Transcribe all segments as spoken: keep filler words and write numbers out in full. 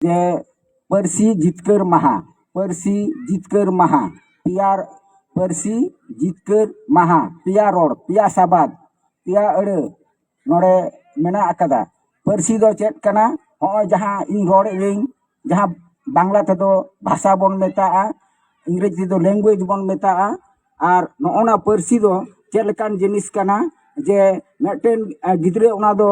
ᱡᱮ ᱯᱟᱹᱨᱥᱤ ᱡᱤᱛᱠᱟᱹᱨ ᱢᱟᱦᱟ, ᱯᱟᱹᱨᱥᱤ ᱡᱤᱛᱠᱟᱹᱨ ᱢᱟᱦᱟ, ᱯᱮᱭᱟ ᱯᱟᱹᱨᱥᱤ ᱡᱤᱛᱠᱟᱹᱨ ᱢᱟᱦᱟ, ᱯᱮᱭᱟ ᱨᱚᱲ, ᱯᱮᱭᱟ ᱥᱟᱵᱟᱫ, ᱯᱮᱭᱟ ᱟᱹᱲᱟᱹ ᱱᱚᱰᱮ ᱢᱮᱱᱟᱜ ᱟᱠᱟᱫᱟ᱾ ᱯᱟᱹᱨᱥᱤ ᱫᱚ ᱪᱮᱫ ᱠᱟᱱᱟ? ᱦᱚᱸᱜᱼᱚᱭ ᱡᱟᱦᱟᱸ ᱤᱧ ᱨᱚᱲᱮᱫ ᱟᱹᱧ, ᱡᱟᱦᱟᱸ ᱵᱟᱝᱞᱟ ᱛᱮᱫᱚ ᱵᱷᱟᱥᱟ ᱵᱚᱱ ᱢᱮᱛᱟᱜᱼᱟ, ᱤᱝᱨᱮᱡᱤ ᱛᱮᱫᱚ ᱞᱮᱝᱜᱩᱭᱮᱡᱽ ᱵᱚᱱ ᱢᱮᱛᱟᱜᱼᱟ᱾ ᱟᱨ ᱱᱚᱜᱼᱚ ᱱᱟ ᱯᱟᱹᱨᱥᱤ ᱫᱚ ᱪᱮᱫ ᱞᱮᱠᱟᱱ ᱡᱤᱱᱤᱥ ᱠᱟᱱᱟ ᱡᱮ ᱢᱤᱫᱴᱮᱱ, ᱟ, ᱜᱤᱫᱽᱨᱟᱹ ᱚᱱᱟ ᱫᱚ,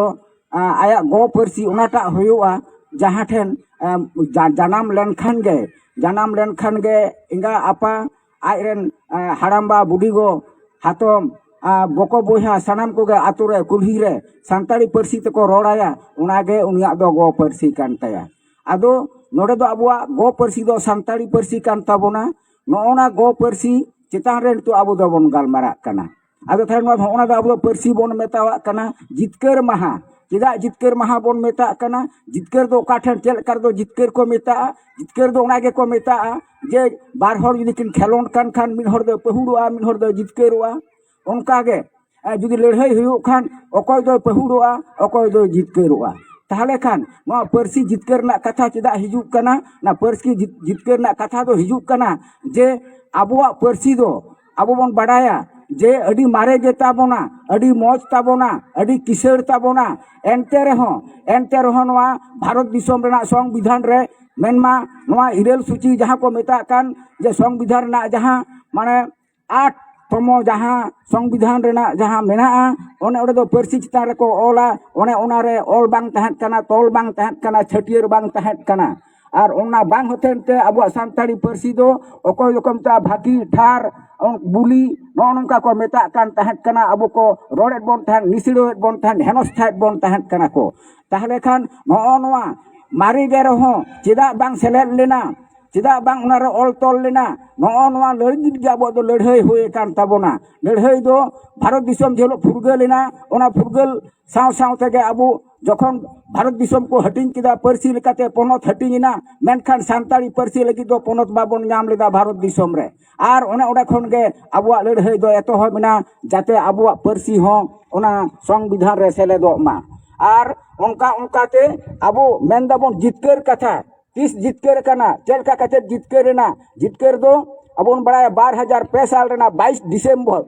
ᱟ, ᱟᱭᱟᱜ ᱜᱚ ᱯᱟᱹᱨᱥᱤ ᱚᱱᱟᱴᱟᱜ ᱦᱩᱭᱩᱜᱼᱟ, ᱡᱟᱦᱟᱸ ᱴᱷᱮᱱ, ᱟ, ᱡᱟ-, ᱡᱟᱱᱟᱢ ᱞᱮᱱᱠᱷᱟᱱ ᱜᱮ, ᱡᱟᱱᱟᱢ ᱞᱮᱱᱠᱷᱟᱱ ᱜᱮ ᱮᱸᱜᱟ ᱟᱯᱟ, ᱟᱡᱨᱮᱱ, ᱟ, ᱦᱟᱲᱟᱢᱵᱟ, ᱵᱩᱰᱤᱜᱚ, ᱦᱟᱛᱚᱢ, ᱟ, ᱵᱚᱠᱚ ᱵᱚᱭᱦᱟ ᱥᱟᱱᱟᱢ ᱠᱚᱜᱮ ᱟᱛᱳ ᱨᱮ ᱠᱩᱞᱦᱤ ᱨᱮ ᱥᱟᱱᱛᱟᱲᱤ ᱯᱟᱹᱨᱥᱤ ᱛᱮᱠᱚ ᱨᱚᱲ ᱟᱭᱟ, ᱚᱱᱟᱜᱮ ᱩᱱᱤᱭᱟᱜ ᱫᱚ ᱜᱚ ᱯᱟᱹᱨᱥᱤ ᱠᱟᱱ ᱛᱟᱭᱟ᱾ ᱟᱫᱚ ᱱᱚᱰᱮ ᱫᱚ ᱟᱵᱚᱣᱟᱜ ᱜᱚ ᱯᱟᱹᱨᱥᱤ ᱫᱚ ᱥᱟᱱᱛᱟᱲᱤ ᱯᱟᱹᱨᱥᱤ ᱠᱟᱱ ᱛᱟᱵᱚᱱᱟ᱾ ᱱᱚᱜᱼᱚ ᱱᱟ ᱜᱚ ᱯᱟᱹᱨᱥᱤ ᱪᱮᱛᱟᱱ ᱨᱮ ᱱᱤᱛᱚᱜ ᱟᱵᱚ ᱫᱚᱵᱚᱱ ᱜᱟᱞᱢᱟᱨᱟᱜ ᱠᱟᱱᱟ᱾ ᱟᱫᱚ ᱛᱟᱦᱞᱮ ᱱᱚᱣᱟ, ᱱᱚᱜᱼᱚ ᱱᱟ ᱫᱚ ᱟᱵᱚ ᱫᱚ ᱯᱟᱹᱨᱥᱤ ᱵᱚᱱ ᱢᱮᱛᱟᱣᱟᱜ ᱠᱟᱱᱟ ᱡᱤᱛᱠᱟᱹᱨ ᱢᱟᱦᱟ᱾ ᱪᱮᱫᱟᱜ ᱡᱤᱛᱠᱟᱹᱨ ᱢᱟᱦᱟ ᱵᱚᱱ ᱢᱮᱛᱟᱜ ᱠᱟᱱᱟ? ᱡᱤᱛᱠᱟᱹᱨ ᱫᱚ ᱚᱠᱟ ᱴᱷᱮᱱ, ᱪᱮᱫ ᱞᱮᱠᱟ ᱨᱮᱫᱚ ᱡᱤᱛᱠᱟᱹᱨ ᱠᱚ ᱢᱮᱛᱟᱜᱼᱟ? ᱡᱤᱛᱠᱟᱹᱨ ᱫᱚ ᱚᱱᱟ ᱜᱮᱠᱚ ᱢᱮᱛᱟᱜᱼᱟ ᱡᱮ ᱵᱟᱨ ᱦᱚᱲ ᱡᱩᱫᱤ ᱠᱤᱱ ᱠᱷᱮᱞᱳᱰ ᱠᱟᱱ ᱠᱷᱟᱱ ᱢᱤᱫ ᱦᱚᱲ ᱫᱚᱭ ᱯᱟᱹᱦᱩᱲᱚᱜᱼᱟ, ᱢᱤᱫ ᱦᱚᱲ ᱫᱚᱭ ᱡᱤᱛᱠᱟᱹᱨᱚᱜᱼᱟ᱾ ᱚᱱᱠᱟᱜᱮ, ᱮ, ᱡᱩᱫᱤ ᱞᱟᱹᱲᱦᱟᱹᱭ ᱦᱩᱭᱩᱜ ᱠᱷᱟᱱ ᱚᱠᱚᱭ ᱫᱚᱭ ᱯᱟᱹᱦᱩᱲᱚᱜᱼᱟ, ᱚᱠᱚᱭ ᱫᱚᱭ ᱡᱤᱛᱠᱟᱹᱨᱚᱜᱼᱟ᱾ ᱛᱟᱦᱚᱞᱮ ᱠᱷᱟᱱ ᱱᱚᱣᱟ ᱯᱟᱹᱨᱥᱤ ᱡᱤᱛᱠᱟᱹᱨ ᱨᱮᱱᱟᱜ ᱠᱟᱛᱷᱟ ᱪᱮᱫᱟᱜ ᱦᱤᱡᱩᱜ ᱠᱟᱱᱟ? ᱚᱱᱟ ᱯᱟᱹᱨᱥᱤ ᱡᱤᱛ-, ᱡᱤᱛᱠᱟᱹᱨ ᱨᱮᱱᱟᱜ ᱠᱟᱛᱷᱟ ᱫᱚ ᱦᱤᱡᱩᱜ ᱠᱟᱱᱟ ᱡᱮ ᱟᱵᱚᱣᱟᱜ ᱯᱟᱹᱨᱥᱤ ᱫᱚ ᱟᱵᱚ ᱵᱚᱱ ᱵᱟᱰᱟᱭᱟ ᱡᱮ ᱟᱹᱰᱤ ᱢᱟᱨᱮ ᱜᱮ ᱛᱟᱵᱚᱱᱟ, ᱟᱹᱰᱤ ᱢᱚᱡᱽ ᱛᱟᱵᱚᱱᱟ, ᱟᱹᱰᱤ ᱠᱤᱥᱟᱹᱬ ᱛᱟᱵᱚᱱᱟ᱾ ᱮᱱᱛᱮ ᱨᱮᱦᱚᱸ, ᱮᱱᱛᱮ ᱨᱮᱦᱚᱸ ᱱᱚᱣᱟ ᱵᱷᱟᱨᱚᱛ ᱫᱤᱥᱚᱢ ᱨᱮᱱᱟᱜ ᱥᱚᱝᱵᱤᱫᱷᱟᱱ ᱨᱮ ᱢᱮᱱᱢᱟ ᱱᱚᱣᱟ ᱤᱨᱟᱹᱞ ᱥᱩᱪᱤ ᱡᱟᱦᱟᱸ ᱠᱚ ᱢᱮᱛᱟᱜ ᱠᱟᱱ ᱡᱮ ᱥᱚᱝᱵᱤᱫᱷᱟᱱ ᱨᱮᱱᱟᱜ ᱡᱟᱦᱟᱸ ᱢᱟᱱᱮ ᱟᱴ ᱛᱚᱢᱚ ᱡᱟᱦᱟᱸ ᱥᱚᱝᱵᱤᱫᱷᱟᱱ ᱨᱮᱱᱟᱜ ᱡᱟᱦᱟᱸ ᱢᱮᱱᱟᱜᱼᱟ, ᱚᱱᱮ ᱚᱸᱰᱮ ᱫᱚ ᱯᱟᱹᱨᱥᱤ ᱪᱮᱛᱟᱱ ᱨᱮᱠᱚ ᱚᱞᱟ, ᱚᱱᱮ ᱚᱱᱟᱨᱮ ᱚᱞ ᱵᱟᱝ ᱛᱟᱦᱮᱸ ᱠᱟᱱᱟ, ᱛᱚᱞ ᱵᱟᱝ ᱛᱟᱦᱮᱸ ᱠᱟᱱᱟ, ᱪᱷᱟᱹᱴᱭᱟᱹᱨ ᱵᱟᱝ ᱛᱟᱦᱮᱸ ᱠᱟᱱᱟ᱾ ᱟᱨ ᱚᱱᱟ ᱵᱟᱝ ᱦᱚᱛᱮᱱ ᱛᱮ ᱟᱵᱚᱣᱟᱜ ᱥᱟᱱᱛᱟᱲᱤ ᱯᱟᱹᱨᱥᱤ ᱫᱚ ᱚᱠᱚᱭ ᱫᱚᱠᱚ ᱢᱮᱛᱟᱜᱼᱟ ᱵᱷᱟᱹᱜᱤ ᱴᱷᱟᱨ, ᱚᱱ-, ᱵᱩᱞᱤ, ᱱᱚᱜᱼᱚ ᱱᱚᱝᱠᱟ ᱠᱚ ᱢᱮᱛᱟᱜ ᱠᱟᱱ ᱛᱟᱦᱮᱸᱫ ᱠᱟᱱᱟ᱾ ᱟᱵᱚ ᱠᱚ ᱨᱚᱲᱮᱫ ᱵᱚᱱ ᱛᱟᱦᱮᱸᱫ, ᱱᱤᱥᱲᱟᱹᱣᱮᱫ ᱵᱚᱱ ᱛᱟᱦᱮᱸᱫ, ᱦᱮᱱᱚᱥᱛᱷᱟᱭᱮᱫ ᱵᱚᱱ ᱛᱟᱦᱮᱸᱫ ᱠᱟᱱᱟ ᱠᱚ᱾ ᱛᱟᱦᱚᱞᱮ ᱠᱷᱟᱱ ᱱᱚᱜᱼᱚ ᱱᱚᱣᱟ ᱢᱟᱨᱮ ᱜᱮ ᱨᱮᱦᱚᱸ ᱪᱮᱫᱟᱜ ᱵᱟᱝ ᱥᱮᱞᱮᱫ ᱞᱮᱱᱟ? ᱪᱮᱫᱟᱜ ᱵᱟᱝ ᱚᱱᱟᱨᱮ ᱚᱞ ᱛᱚᱞ ᱞᱮᱱᱟ? ᱱᱚᱜᱼᱚ ᱱᱚᱣᱟ ᱞᱟᱹᱜᱤᱫ ᱜᱮ ᱟᱵᱚᱣᱟᱜ ᱫᱚ ᱞᱟᱹᱲᱦᱟᱹᱭ ᱦᱩᱭ ᱟᱠᱟᱱ ᱛᱟᱵᱚᱱᱟ᱾ ᱞᱟᱹᱲᱦᱟᱹᱭ ᱫᱚ ᱵᱷᱟᱨᱚᱛ ᱫᱤᱥᱚᱢ ᱡᱮ ᱦᱤᱞᱳᱜ ᱯᱷᱩᱨᱜᱟᱹᱞ ᱮᱱᱟ, ᱚᱱᱟ ᱯᱷᱩᱨᱜᱟᱹᱞ ᱥᱟᱶ ᱥᱟᱶ ᱛᱮᱜᱮ ᱟᱵᱚ ᱡᱚᱠᱷᱚᱱ ᱵᱷᱟᱨᱚᱛ ᱫᱤᱥᱚᱢ ᱠᱚ ᱦᱟᱹᱴᱤᱧ ᱠᱮᱫᱟ, ᱯᱟᱹᱨᱥᱤ ᱞᱮᱠᱟᱛᱮ ᱯᱚᱱᱚᱛ ᱦᱟᱹᱴᱤᱧ ᱮᱱᱟ, ᱢᱮᱱᱠᱷᱟᱱ ᱥᱟᱱᱛᱟᱲᱤ ᱯᱟᱹᱨᱥᱤ ᱞᱟᱹᱜᱤᱫ ᱫᱚ ᱯᱚᱱᱚᱛ ᱵᱟᱵᱚᱱ ᱧᱟᱢ ᱞᱮᱫᱟ ᱵᱷᱟᱨᱚᱛ ᱫᱤᱥᱚᱢ ᱨᱮ᱾ ᱟᱨ ᱚᱱᱮ ᱚᱸᱰᱮ ᱠᱷᱚᱱ ᱜᱮ ᱟᱵᱚᱣᱟᱜ ᱞᱟᱹᱲᱦᱟᱹᱭ ᱫᱚ ᱮᱛᱚᱦᱚᱵ ᱮᱱᱟ, ᱡᱟᱛᱮ ᱟᱵᱚᱣᱟᱜ ᱯᱟᱹᱨᱥᱤ ᱦᱚᱸ ᱚᱱᱟ ᱥᱚᱝᱵᱤᱫᱷᱟᱱ ᱨᱮ ᱥᱮᱞᱮᱫᱚᱜ ᱢᱟ᱾ ᱟᱨ ᱚᱱᱠᱟ ᱚᱱᱠᱟᱛᱮ ᱟᱵᱚ ᱢᱮᱱ ᱫᱟᱵᱚᱱ ᱡᱤᱛᱠᱟᱹᱨ ᱠᱟᱛᱷᱟ᱾ ᱛᱤᱥ ᱡᱤᱛᱠᱟᱹᱨ ᱠᱟᱱᱟ, ᱪᱮᱫ ᱞᱮᱠᱟ ᱠᱟᱛᱮ ᱡᱤᱛᱠᱟᱹᱨ ᱮᱱᱟ? ᱡᱤᱛᱠᱟᱹᱨ ᱫᱚ ᱟᱵᱚ ᱵᱚᱱ ᱵᱟᱲᱟᱭᱟ ᱵᱟᱨ ᱦᱟᱡᱟᱨ ᱯᱮ ᱥᱟᱞ ᱨᱮᱱᱟᱜ ᱵᱟᱭᱤᱥ ᱰᱤᱥᱮᱢᱵᱚᱨ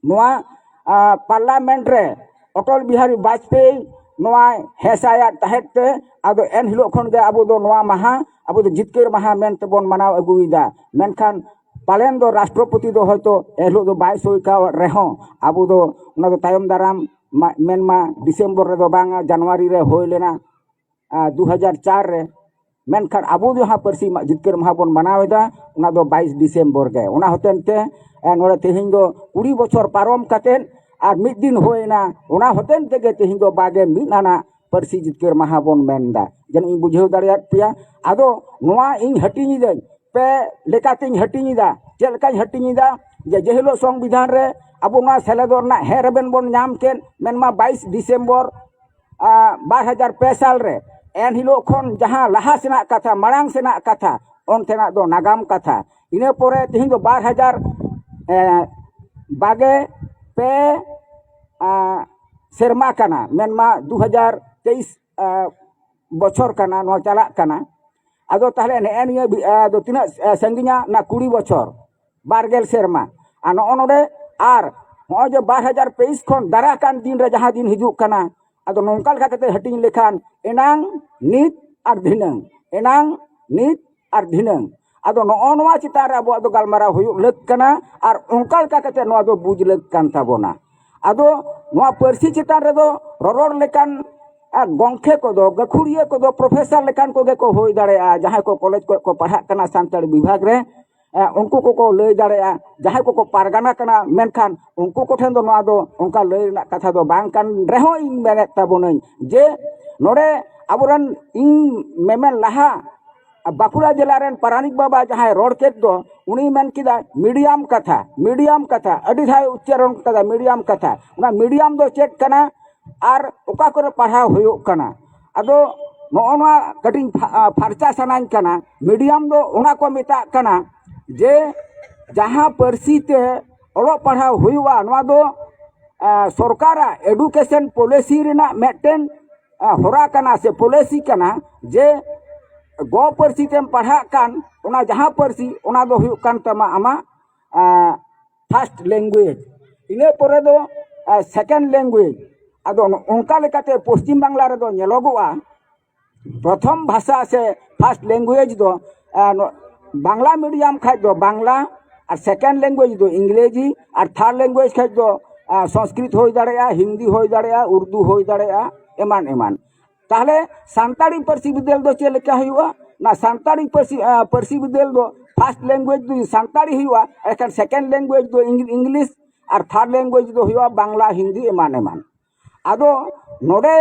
ᱱᱚᱣᱟ ᱯᱟᱨᱞᱟᱢᱮᱱᱴ ᱨᱮ ᱚᱴᱚᱞ ᱵᱤᱦᱟᱨᱤ ᱵᱟᱡᱽᱯᱮᱭᱤ ᱱᱚᱣᱟ ᱦᱮᱸᱥᱟᱭᱟᱫ ᱛᱟᱦᱮᱸᱫ ᱛᱮ, ᱟᱫᱚ ᱮᱱ ᱦᱤᱞᱳᱜ ᱠᱷᱚᱱ ᱜᱮ ᱟᱵᱚ ᱫᱚ ᱱᱚᱣᱟ ᱢᱟᱦᱟ ᱟᱵᱚ ᱫᱚ ᱡᱤᱛᱠᱟᱹᱨ ᱢᱟᱦᱟ ᱢᱮᱱ ᱛᱮᱵᱚᱱ ᱢᱟᱱᱟᱣ ᱟᱹᱜᱩᱭᱮᱫᱟ᱾ ᱢᱮᱱᱠᱷᱟᱱ ᱯᱟᱞᱮᱱ ᱫᱚ ᱨᱟᱥᱴᱨᱚᱯᱚᱛᱤ ᱫᱚ ᱦᱚᱭᱛᱳ ᱮᱱ ᱦᱤᱞᱳᱜ ᱫᱚ ᱵᱟᱭ ᱥᱳᱭ ᱠᱟᱣᱟᱫ ᱨᱮᱦᱚᱸ, ᱟᱵᱚ ᱫᱚ ᱚᱱᱟ ᱫᱚ ᱛᱟᱭᱚᱢ ᱫᱟᱨᱟᱢ ᱢᱟ-, ᱢᱮᱱᱢᱟ ᱰᱤᱥᱮᱢᱵᱚᱨ ᱨᱮᱫᱚ ᱵᱟᱝᱟ, ᱡᱟᱱᱩᱣᱟᱨᱤ ᱨᱮ ᱦᱩᱭ ᱞᱮᱱᱟ, ᱟᱨ ᱫᱩ ᱦᱟᱡᱟᱨ ᱪᱟᱨ ᱨᱮ᱾ ᱢᱮᱱᱠᱷᱟᱱ ᱟᱵᱚ ᱡᱟᱦᱟᱸ ᱯᱟᱹᱨᱥᱤ ᱢᱟ-, ᱡᱤᱛᱠᱟᱹᱨ ᱢᱟᱦᱟ ᱵᱚᱱ ᱢᱟᱱᱟᱣ ᱮᱫᱟ, ᱚᱱᱟ ᱫᱚ ᱵᱟᱭᱤᱥ ᱰᱤᱥᱮᱢᱵᱚᱨ ᱜᱮ᱾ ᱚᱱᱟ ᱦᱚᱛᱮᱱ ᱛᱮ, ᱮ, ᱱᱚᱰᱮ ᱛᱮᱦᱮᱧ ᱫᱚ ᱠᱩᱲᱤ ᱵᱚᱪᱷᱚᱨ ᱯᱟᱨᱚᱢ ᱠᱟᱛᱮᱫ ᱟᱨ ᱢᱤᱫ ᱫᱤᱱ ᱦᱩᱭᱮᱱᱟ᱾ ᱚᱱᱟ ᱦᱚᱛᱮᱱ ᱛᱮᱜᱮ ᱛᱮᱦᱮᱧ ᱫᱚ ᱵᱟᱜᱮ ᱢᱤᱫ ᱟᱱᱟᱜ ᱯᱟᱹᱨᱥᱤ ᱡᱤᱛᱠᱟᱹᱨ ᱢᱟᱦᱟ ᱵᱚᱱ ᱢᱮᱱ ᱮᱫᱟ᱾ ᱡᱟᱹᱱᱤᱡ ᱤᱧ ᱵᱩᱡᱷᱟᱹᱣ ᱫᱟᱲᱮᱭᱟᱫ ᱯᱮᱭᱟ᱾ ᱟᱫᱚ ᱱᱚᱣᱟ ᱤᱧ ᱦᱟᱹᱴᱤᱧ ᱮᱫᱟᱹᱧ, ᱯᱮ ᱞᱮᱠᱟᱛᱤᱧ ᱦᱟᱹᱴᱤᱧ ᱮᱫᱟ᱾ ᱪᱮᱫ ᱞᱮᱠᱟᱧ ᱦᱟᱹᱴᱤᱧ ᱮᱫᱟ? ᱡᱮ, ᱡᱮ ᱦᱤᱞᱳᱜ ᱥᱚᱝᱵᱤᱫᱷᱟᱱ ᱨᱮ ᱟᱵᱚ ᱱᱚᱣᱟ ᱥᱮᱞᱮᱫᱚᱜ ᱨᱮᱱᱟᱜ ᱦᱮᱸ ᱨᱮᱵᱮᱱ ᱵᱚᱱ ᱧᱟᱢ ᱠᱮᱫ, ᱢᱮᱱᱢᱟ ᱵᱟᱭᱤᱥ ᱰᱤᱥᱮᱢᱵᱚᱨ, ᱟ, ᱵᱟᱨ ᱦᱟᱡᱟᱨ ᱯᱮ ᱥᱟᱞ ᱨᱮ, ᱮᱱ ᱦᱤᱞᱳᱜ ᱠᱷᱚᱱ ᱡᱟᱦᱟᱸ ᱞᱟᱦᱟ ᱥᱮᱱᱟᱜ ᱠᱟᱛᱷᱟ, ᱢᱟᱲᱟᱝ ᱥᱮᱱᱟᱜ ᱠᱟᱛᱷᱟ, ᱚᱱᱛᱮᱱᱟᱜ ᱫᱚ ᱱᱟᱜᱟᱢ ᱠᱟᱛᱷᱟ᱾ ᱤᱱᱟᱹ ᱯᱚᱨᱮ ᱛᱮᱦᱮᱧ ᱫᱚ ᱵᱟᱨ ᱦᱟᱡᱟᱨ, ᱮ, ᱵᱟᱜᱮ ᱯᱮ, ᱟ, ᱥᱮᱨᱢᱟ ᱠᱟᱱᱟ, ᱢᱮᱱᱢᱟ ᱫᱩ ᱦᱟᱡᱟᱨ ᱛᱮᱭᱤᱥ, ᱟ, ᱵᱚᱪᱷᱚᱨ ᱠᱟᱱᱟ, ᱱᱚᱣᱟ ᱪᱟᱞᱟᱜ ᱠᱟᱱᱟ᱾ ᱟᱫᱚ ᱛᱟᱦᱞᱮ ᱱᱮᱜᱼᱮ ᱱᱤᱭᱟᱹ ᱵᱤ-, ᱟ, ᱫᱚ ᱛᱤᱱᱟᱹᱜ, ᱟ, ᱥᱟᱺᱜᱤᱧᱟ? ᱚᱱᱟ ᱠᱩᱲᱤ ᱵᱚᱪᱷᱚᱨ, ᱵᱟᱨ ᱜᱮᱞ ᱥᱮᱨᱢᱟ᱾ ᱟᱨ ᱱᱚᱜᱼᱚ ᱱᱚᱰᱮ, ᱟᱨ ᱱᱚᱜᱼᱚᱭ ᱡᱮ ᱵᱟᱨ ᱦᱟᱡᱟᱨ ᱛᱮᱭᱤᱥ ᱠᱷᱚᱱ ᱫᱟᱨᱟ ᱠᱟᱱ ᱫᱤᱱ ᱨᱮ ᱡᱟᱦᱟᱸ ᱫᱤᱱ ᱦᱤᱡᱩᱜ ᱠᱟᱱᱟ, ᱟᱫᱚ ᱱᱚᱝᱠᱟ ᱞᱮᱠᱟ ᱠᱟᱛᱮ ᱦᱟᱹᱴᱤᱧ ᱞᱮᱠᱷᱟᱱ ᱮᱱᱟᱝ, ᱱᱤᱛ ᱟᱨ ᱫᱷᱤᱱᱟᱹᱝ, ᱮᱱᱟᱝ, ᱱᱤᱛ ᱟᱨ ᱫᱷᱤᱱᱟᱹᱝ᱾ ᱟᱫᱚ ᱱᱚᱜᱼᱚ ᱱᱚᱣᱟ ᱪᱮᱛᱟᱱ ᱨᱮ ᱟᱵᱚᱣᱟᱜ ᱫᱚ ᱜᱟᱞᱢᱟᱨᱟᱣ ᱦᱩᱭᱩᱜ ᱞᱟᱹᱠ ᱠᱟᱱᱟ ᱟᱨ ᱚᱱᱠᱟ ᱞᱮᱠᱟ ᱠᱟᱛᱮ ᱱᱚᱣᱟ ᱫᱚ ᱵᱩᱡᱽ ᱞᱟᱹᱠ ᱠᱟᱱ ᱛᱟᱵᱚᱱᱟ᱾ ᱟᱫᱚ ᱱᱚᱣᱟ ᱯᱟᱹᱨᱥᱤ ᱪᱮᱛᱟᱱ ᱨᱮᱫᱚ ᱨᱚᱨᱚᱲ ᱞᱮᱠᱟᱱ, ᱟ, ᱜᱚᱢᱠᱮ ᱠᱚᱫᱚ, ᱜᱟᱹᱠᱷᱩᱲᱤᱭᱟᱹ ᱠᱚᱫᱚ ᱯᱨᱚᱯᱷᱮᱥᱚᱨ ᱞᱮᱠᱟᱱ ᱠᱚᱜᱮ ᱠᱚ ᱦᱩᱭ ᱫᱟᱲᱮᱭᱟᱜᱼᱟ, ᱡᱟᱦᱟᱸᱭ ᱠᱚ ᱠᱚᱞᱮᱡᱽ ᱠᱚᱨᱮ ᱠᱚ ᱯᱟᱲᱦᱟᱜ ᱠᱟᱱᱟ ᱥᱟᱱᱛᱟᱲᱤ ᱵᱤᱵᱷᱟᱜᱽ ᱨᱮ, ᱮ, ᱩᱱᱠᱩ ᱠᱚᱠᱚ ᱞᱟᱹᱭ ᱫᱟᱲᱮᱭᱟᱜᱼᱟ᱾ ᱡᱟᱦᱟᱸᱭ ᱠᱚᱠᱚ ᱯᱟᱨᱜᱟᱱᱟ ᱠᱟᱱᱟ, ᱢᱮᱱᱠᱷᱟᱱ ᱩᱱᱠᱩ ᱠᱚᱴᱷᱮᱱ ᱫᱚ ᱱᱚᱣᱟ ᱫᱚ ᱚᱱᱠᱟ ᱞᱟᱹᱭ ᱨᱮᱱᱟᱜ ᱠᱟᱛᱷᱟ ᱫᱚ ᱵᱟᱝ ᱠᱟᱱ ᱨᱮᱦᱚᱸ, ᱤᱧ ᱢᱮᱱᱮᱫ ᱛᱟᱵᱚᱱᱟᱹᱧ ᱡᱮ ᱱᱚᱰᱮ ᱟᱵᱚᱨᱮᱱ, ᱤᱧ ᱢᱮᱢᱮᱱ ᱞᱟᱦᱟ, ᱵᱟᱸᱠᱩᱲᱟ ᱡᱮᱞᱟ ᱨᱮᱱ ᱯᱟᱨᱟᱱᱤᱠ ᱵᱟᱵᱟ ᱡᱟᱦᱟᱸᱭ ᱨᱚᱲ ᱠᱮᱫ ᱫᱚ, ᱩᱱᱤ ᱢᱮᱱ ᱠᱮᱫᱟ ᱢᱤᱰᱤᱭᱟᱢ ᱠᱟᱛᱷᱟ, ᱢᱤᱰᱤᱭᱟᱢ ᱠᱟᱛᱷᱟ, ᱟᱹᱰᱤ ᱫᱷᱟᱣ ᱩᱪᱪᱟᱨᱚᱱ ᱠᱟᱫᱟ ᱢᱤᱰᱤᱭᱟᱢ ᱠᱟᱛᱷᱟ᱾ ᱚᱱᱟ ᱢᱤᱰᱤᱭᱟᱢ ᱫᱚ ᱪᱮᱫ ᱠᱟᱱᱟ ᱟᱨ ᱚᱠᱟ ᱠᱚᱨᱮ ᱯᱟᱲᱦᱟᱣ ᱦᱩᱭᱩᱜ ᱠᱟᱱᱟ? ᱟᱫᱚ ᱱᱚᱜᱼᱚ ᱱᱚᱣᱟ ᱠᱟᱹᱴᱤᱡ ᱯᱷᱟ-, ᱯᱷᱟᱨᱪᱟ ᱥᱟᱱᱟᱧ ᱠᱟᱱᱟ᱾ ᱢᱤᱰᱤᱭᱟᱢ ᱫᱚ ᱚᱱᱟ ᱠᱚ ᱢᱮᱛᱟᱜ ᱠᱟᱱᱟ ᱡᱮ ᱡᱟᱦᱟᱸ ᱯᱟᱹᱨᱥᱤ ᱛᱮ ᱚᱞᱚᱜ ᱯᱟᱲᱦᱟᱣ ᱦᱩᱭᱩᱜᱼᱟ, ᱱᱚᱣᱟ ᱫᱚ ᱥᱚᱨᱠᱟᱨᱟᱜ ᱮᱰᱩᱠᱮᱥᱚᱱ ᱯᱚᱞᱤᱥᱤ ᱨᱮᱱᱟᱜ ᱢᱤᱫᱴᱮᱱ ᱦᱚᱨᱟ ᱠᱟᱱᱟ ᱥᱮ ᱯᱚᱞᱤᱥᱤ ᱠᱟᱱᱟ ᱡᱮ ᱜᱚ ᱯᱟᱹᱨᱥᱤ ᱛᱮᱢ ᱯᱟᱲᱦᱟᱜ ᱠᱟᱱ, ᱚᱱᱟ ᱡᱟᱦᱟᱸ ᱯᱟᱹᱨᱥᱤ, ᱚᱱᱟ ᱫᱚ ᱦᱩᱭᱩᱜ ᱠᱟᱱ ᱛᱟᱢᱟ ᱟᱢᱟᱜ ᱯᱷᱟᱥᱴ ᱞᱮᱝᱜᱩᱭᱮᱡᱽ, ᱤᱱᱟᱹ ᱯᱚᱨᱮ ᱫᱚ ᱥᱮᱠᱮᱱᱰ ᱞᱮᱝᱜᱩᱭᱮᱡᱽ᱾ ᱟᱫᱚ ᱚᱱᱠᱟ ᱞᱮᱠᱟᱛᱮ ᱯᱚᱥᱪᱤᱢ ᱵᱟᱝᱞᱟ ᱨᱮᱫᱚ ᱧᱮᱞᱚᱜᱚᱜᱼᱟ, ᱯᱨᱚᱛᱷᱚᱢ ᱵᱷᱟᱥᱟ ᱥᱮ ᱯᱷᱟᱥᱴ ᱞᱮᱝᱜᱩᱭᱮᱡᱽ ᱫᱚ ᱵᱟᱝᱞᱟ ᱢᱤᱰᱤᱭᱟᱢ ᱠᱷᱟᱡ ᱫᱚ ᱵᱟᱝᱞᱟ, ᱟᱨ ᱥᱮᱠᱮᱱᱰ ᱞᱮᱝᱜᱩᱭᱮᱡᱽ ᱫᱚ ᱤᱝᱨᱮᱡᱤ, ᱟᱨ ᱛᱷᱟᱨᱰ ᱞᱮᱝᱜᱩᱭᱮᱡᱽ ᱠᱷᱟᱡ ᱫᱚ ᱥᱚᱝᱥᱠᱨᱤᱛ ᱦᱩᱭ ᱫᱟᱲᱮᱭᱟᱜᱼᱟ, ᱦᱤᱱᱫᱤ ᱦᱩᱭ ᱫᱟᱲᱮᱭᱟᱜᱼᱟ, ᱩᱨᱫᱩ ᱦᱩᱭ ᱫᱟᱲᱮᱭᱟᱜᱼᱟ, ᱮᱢᱟᱱ ᱮᱢᱟᱱ᱾ ᱛᱟᱦᱚᱞᱮ ᱥᱟᱱᱛᱟᱲᱤ ᱯᱟᱹᱨᱥᱤ ᱵᱤᱫᱟᱹᱞ ᱫᱚ ᱪᱮᱫ ᱞᱮᱠᱟ ᱦᱩᱭᱩᱜᱼᱟ? ᱚᱱᱟ ᱥᱟᱱᱛᱟᱲᱤ ᱯᱟᱹᱨᱥᱤ ᱯᱟᱹᱨᱥᱤ ᱵᱤᱫᱟᱹᱞ ᱫᱚ ᱯᱷᱟᱥᱴ ᱞᱮᱝᱜᱩᱭᱮᱡᱽ ᱫᱚ ᱥᱟᱱᱛᱟᱲᱤ ᱦᱩᱭᱩᱜᱼᱟ, ᱮᱱᱠᱷᱟᱱ ᱥᱮᱠᱮᱱᱰ ᱞᱮᱝᱜᱩᱭᱮᱡᱽ ᱫᱚ ᱤᱝᱞᱤᱥ, ᱟᱨ ᱛᱷᱟᱨᱰ ᱞᱮᱝᱜᱩᱭᱮᱡᱽ ᱫᱚ ᱦᱩᱭᱩᱜᱼᱟ ᱵᱟᱝᱞᱟ, ᱦᱤᱱᱫᱤ, ᱮᱢᱟᱱ ᱮᱢᱟᱱ᱾ ᱟᱫᱚ ᱱᱚᱰᱮ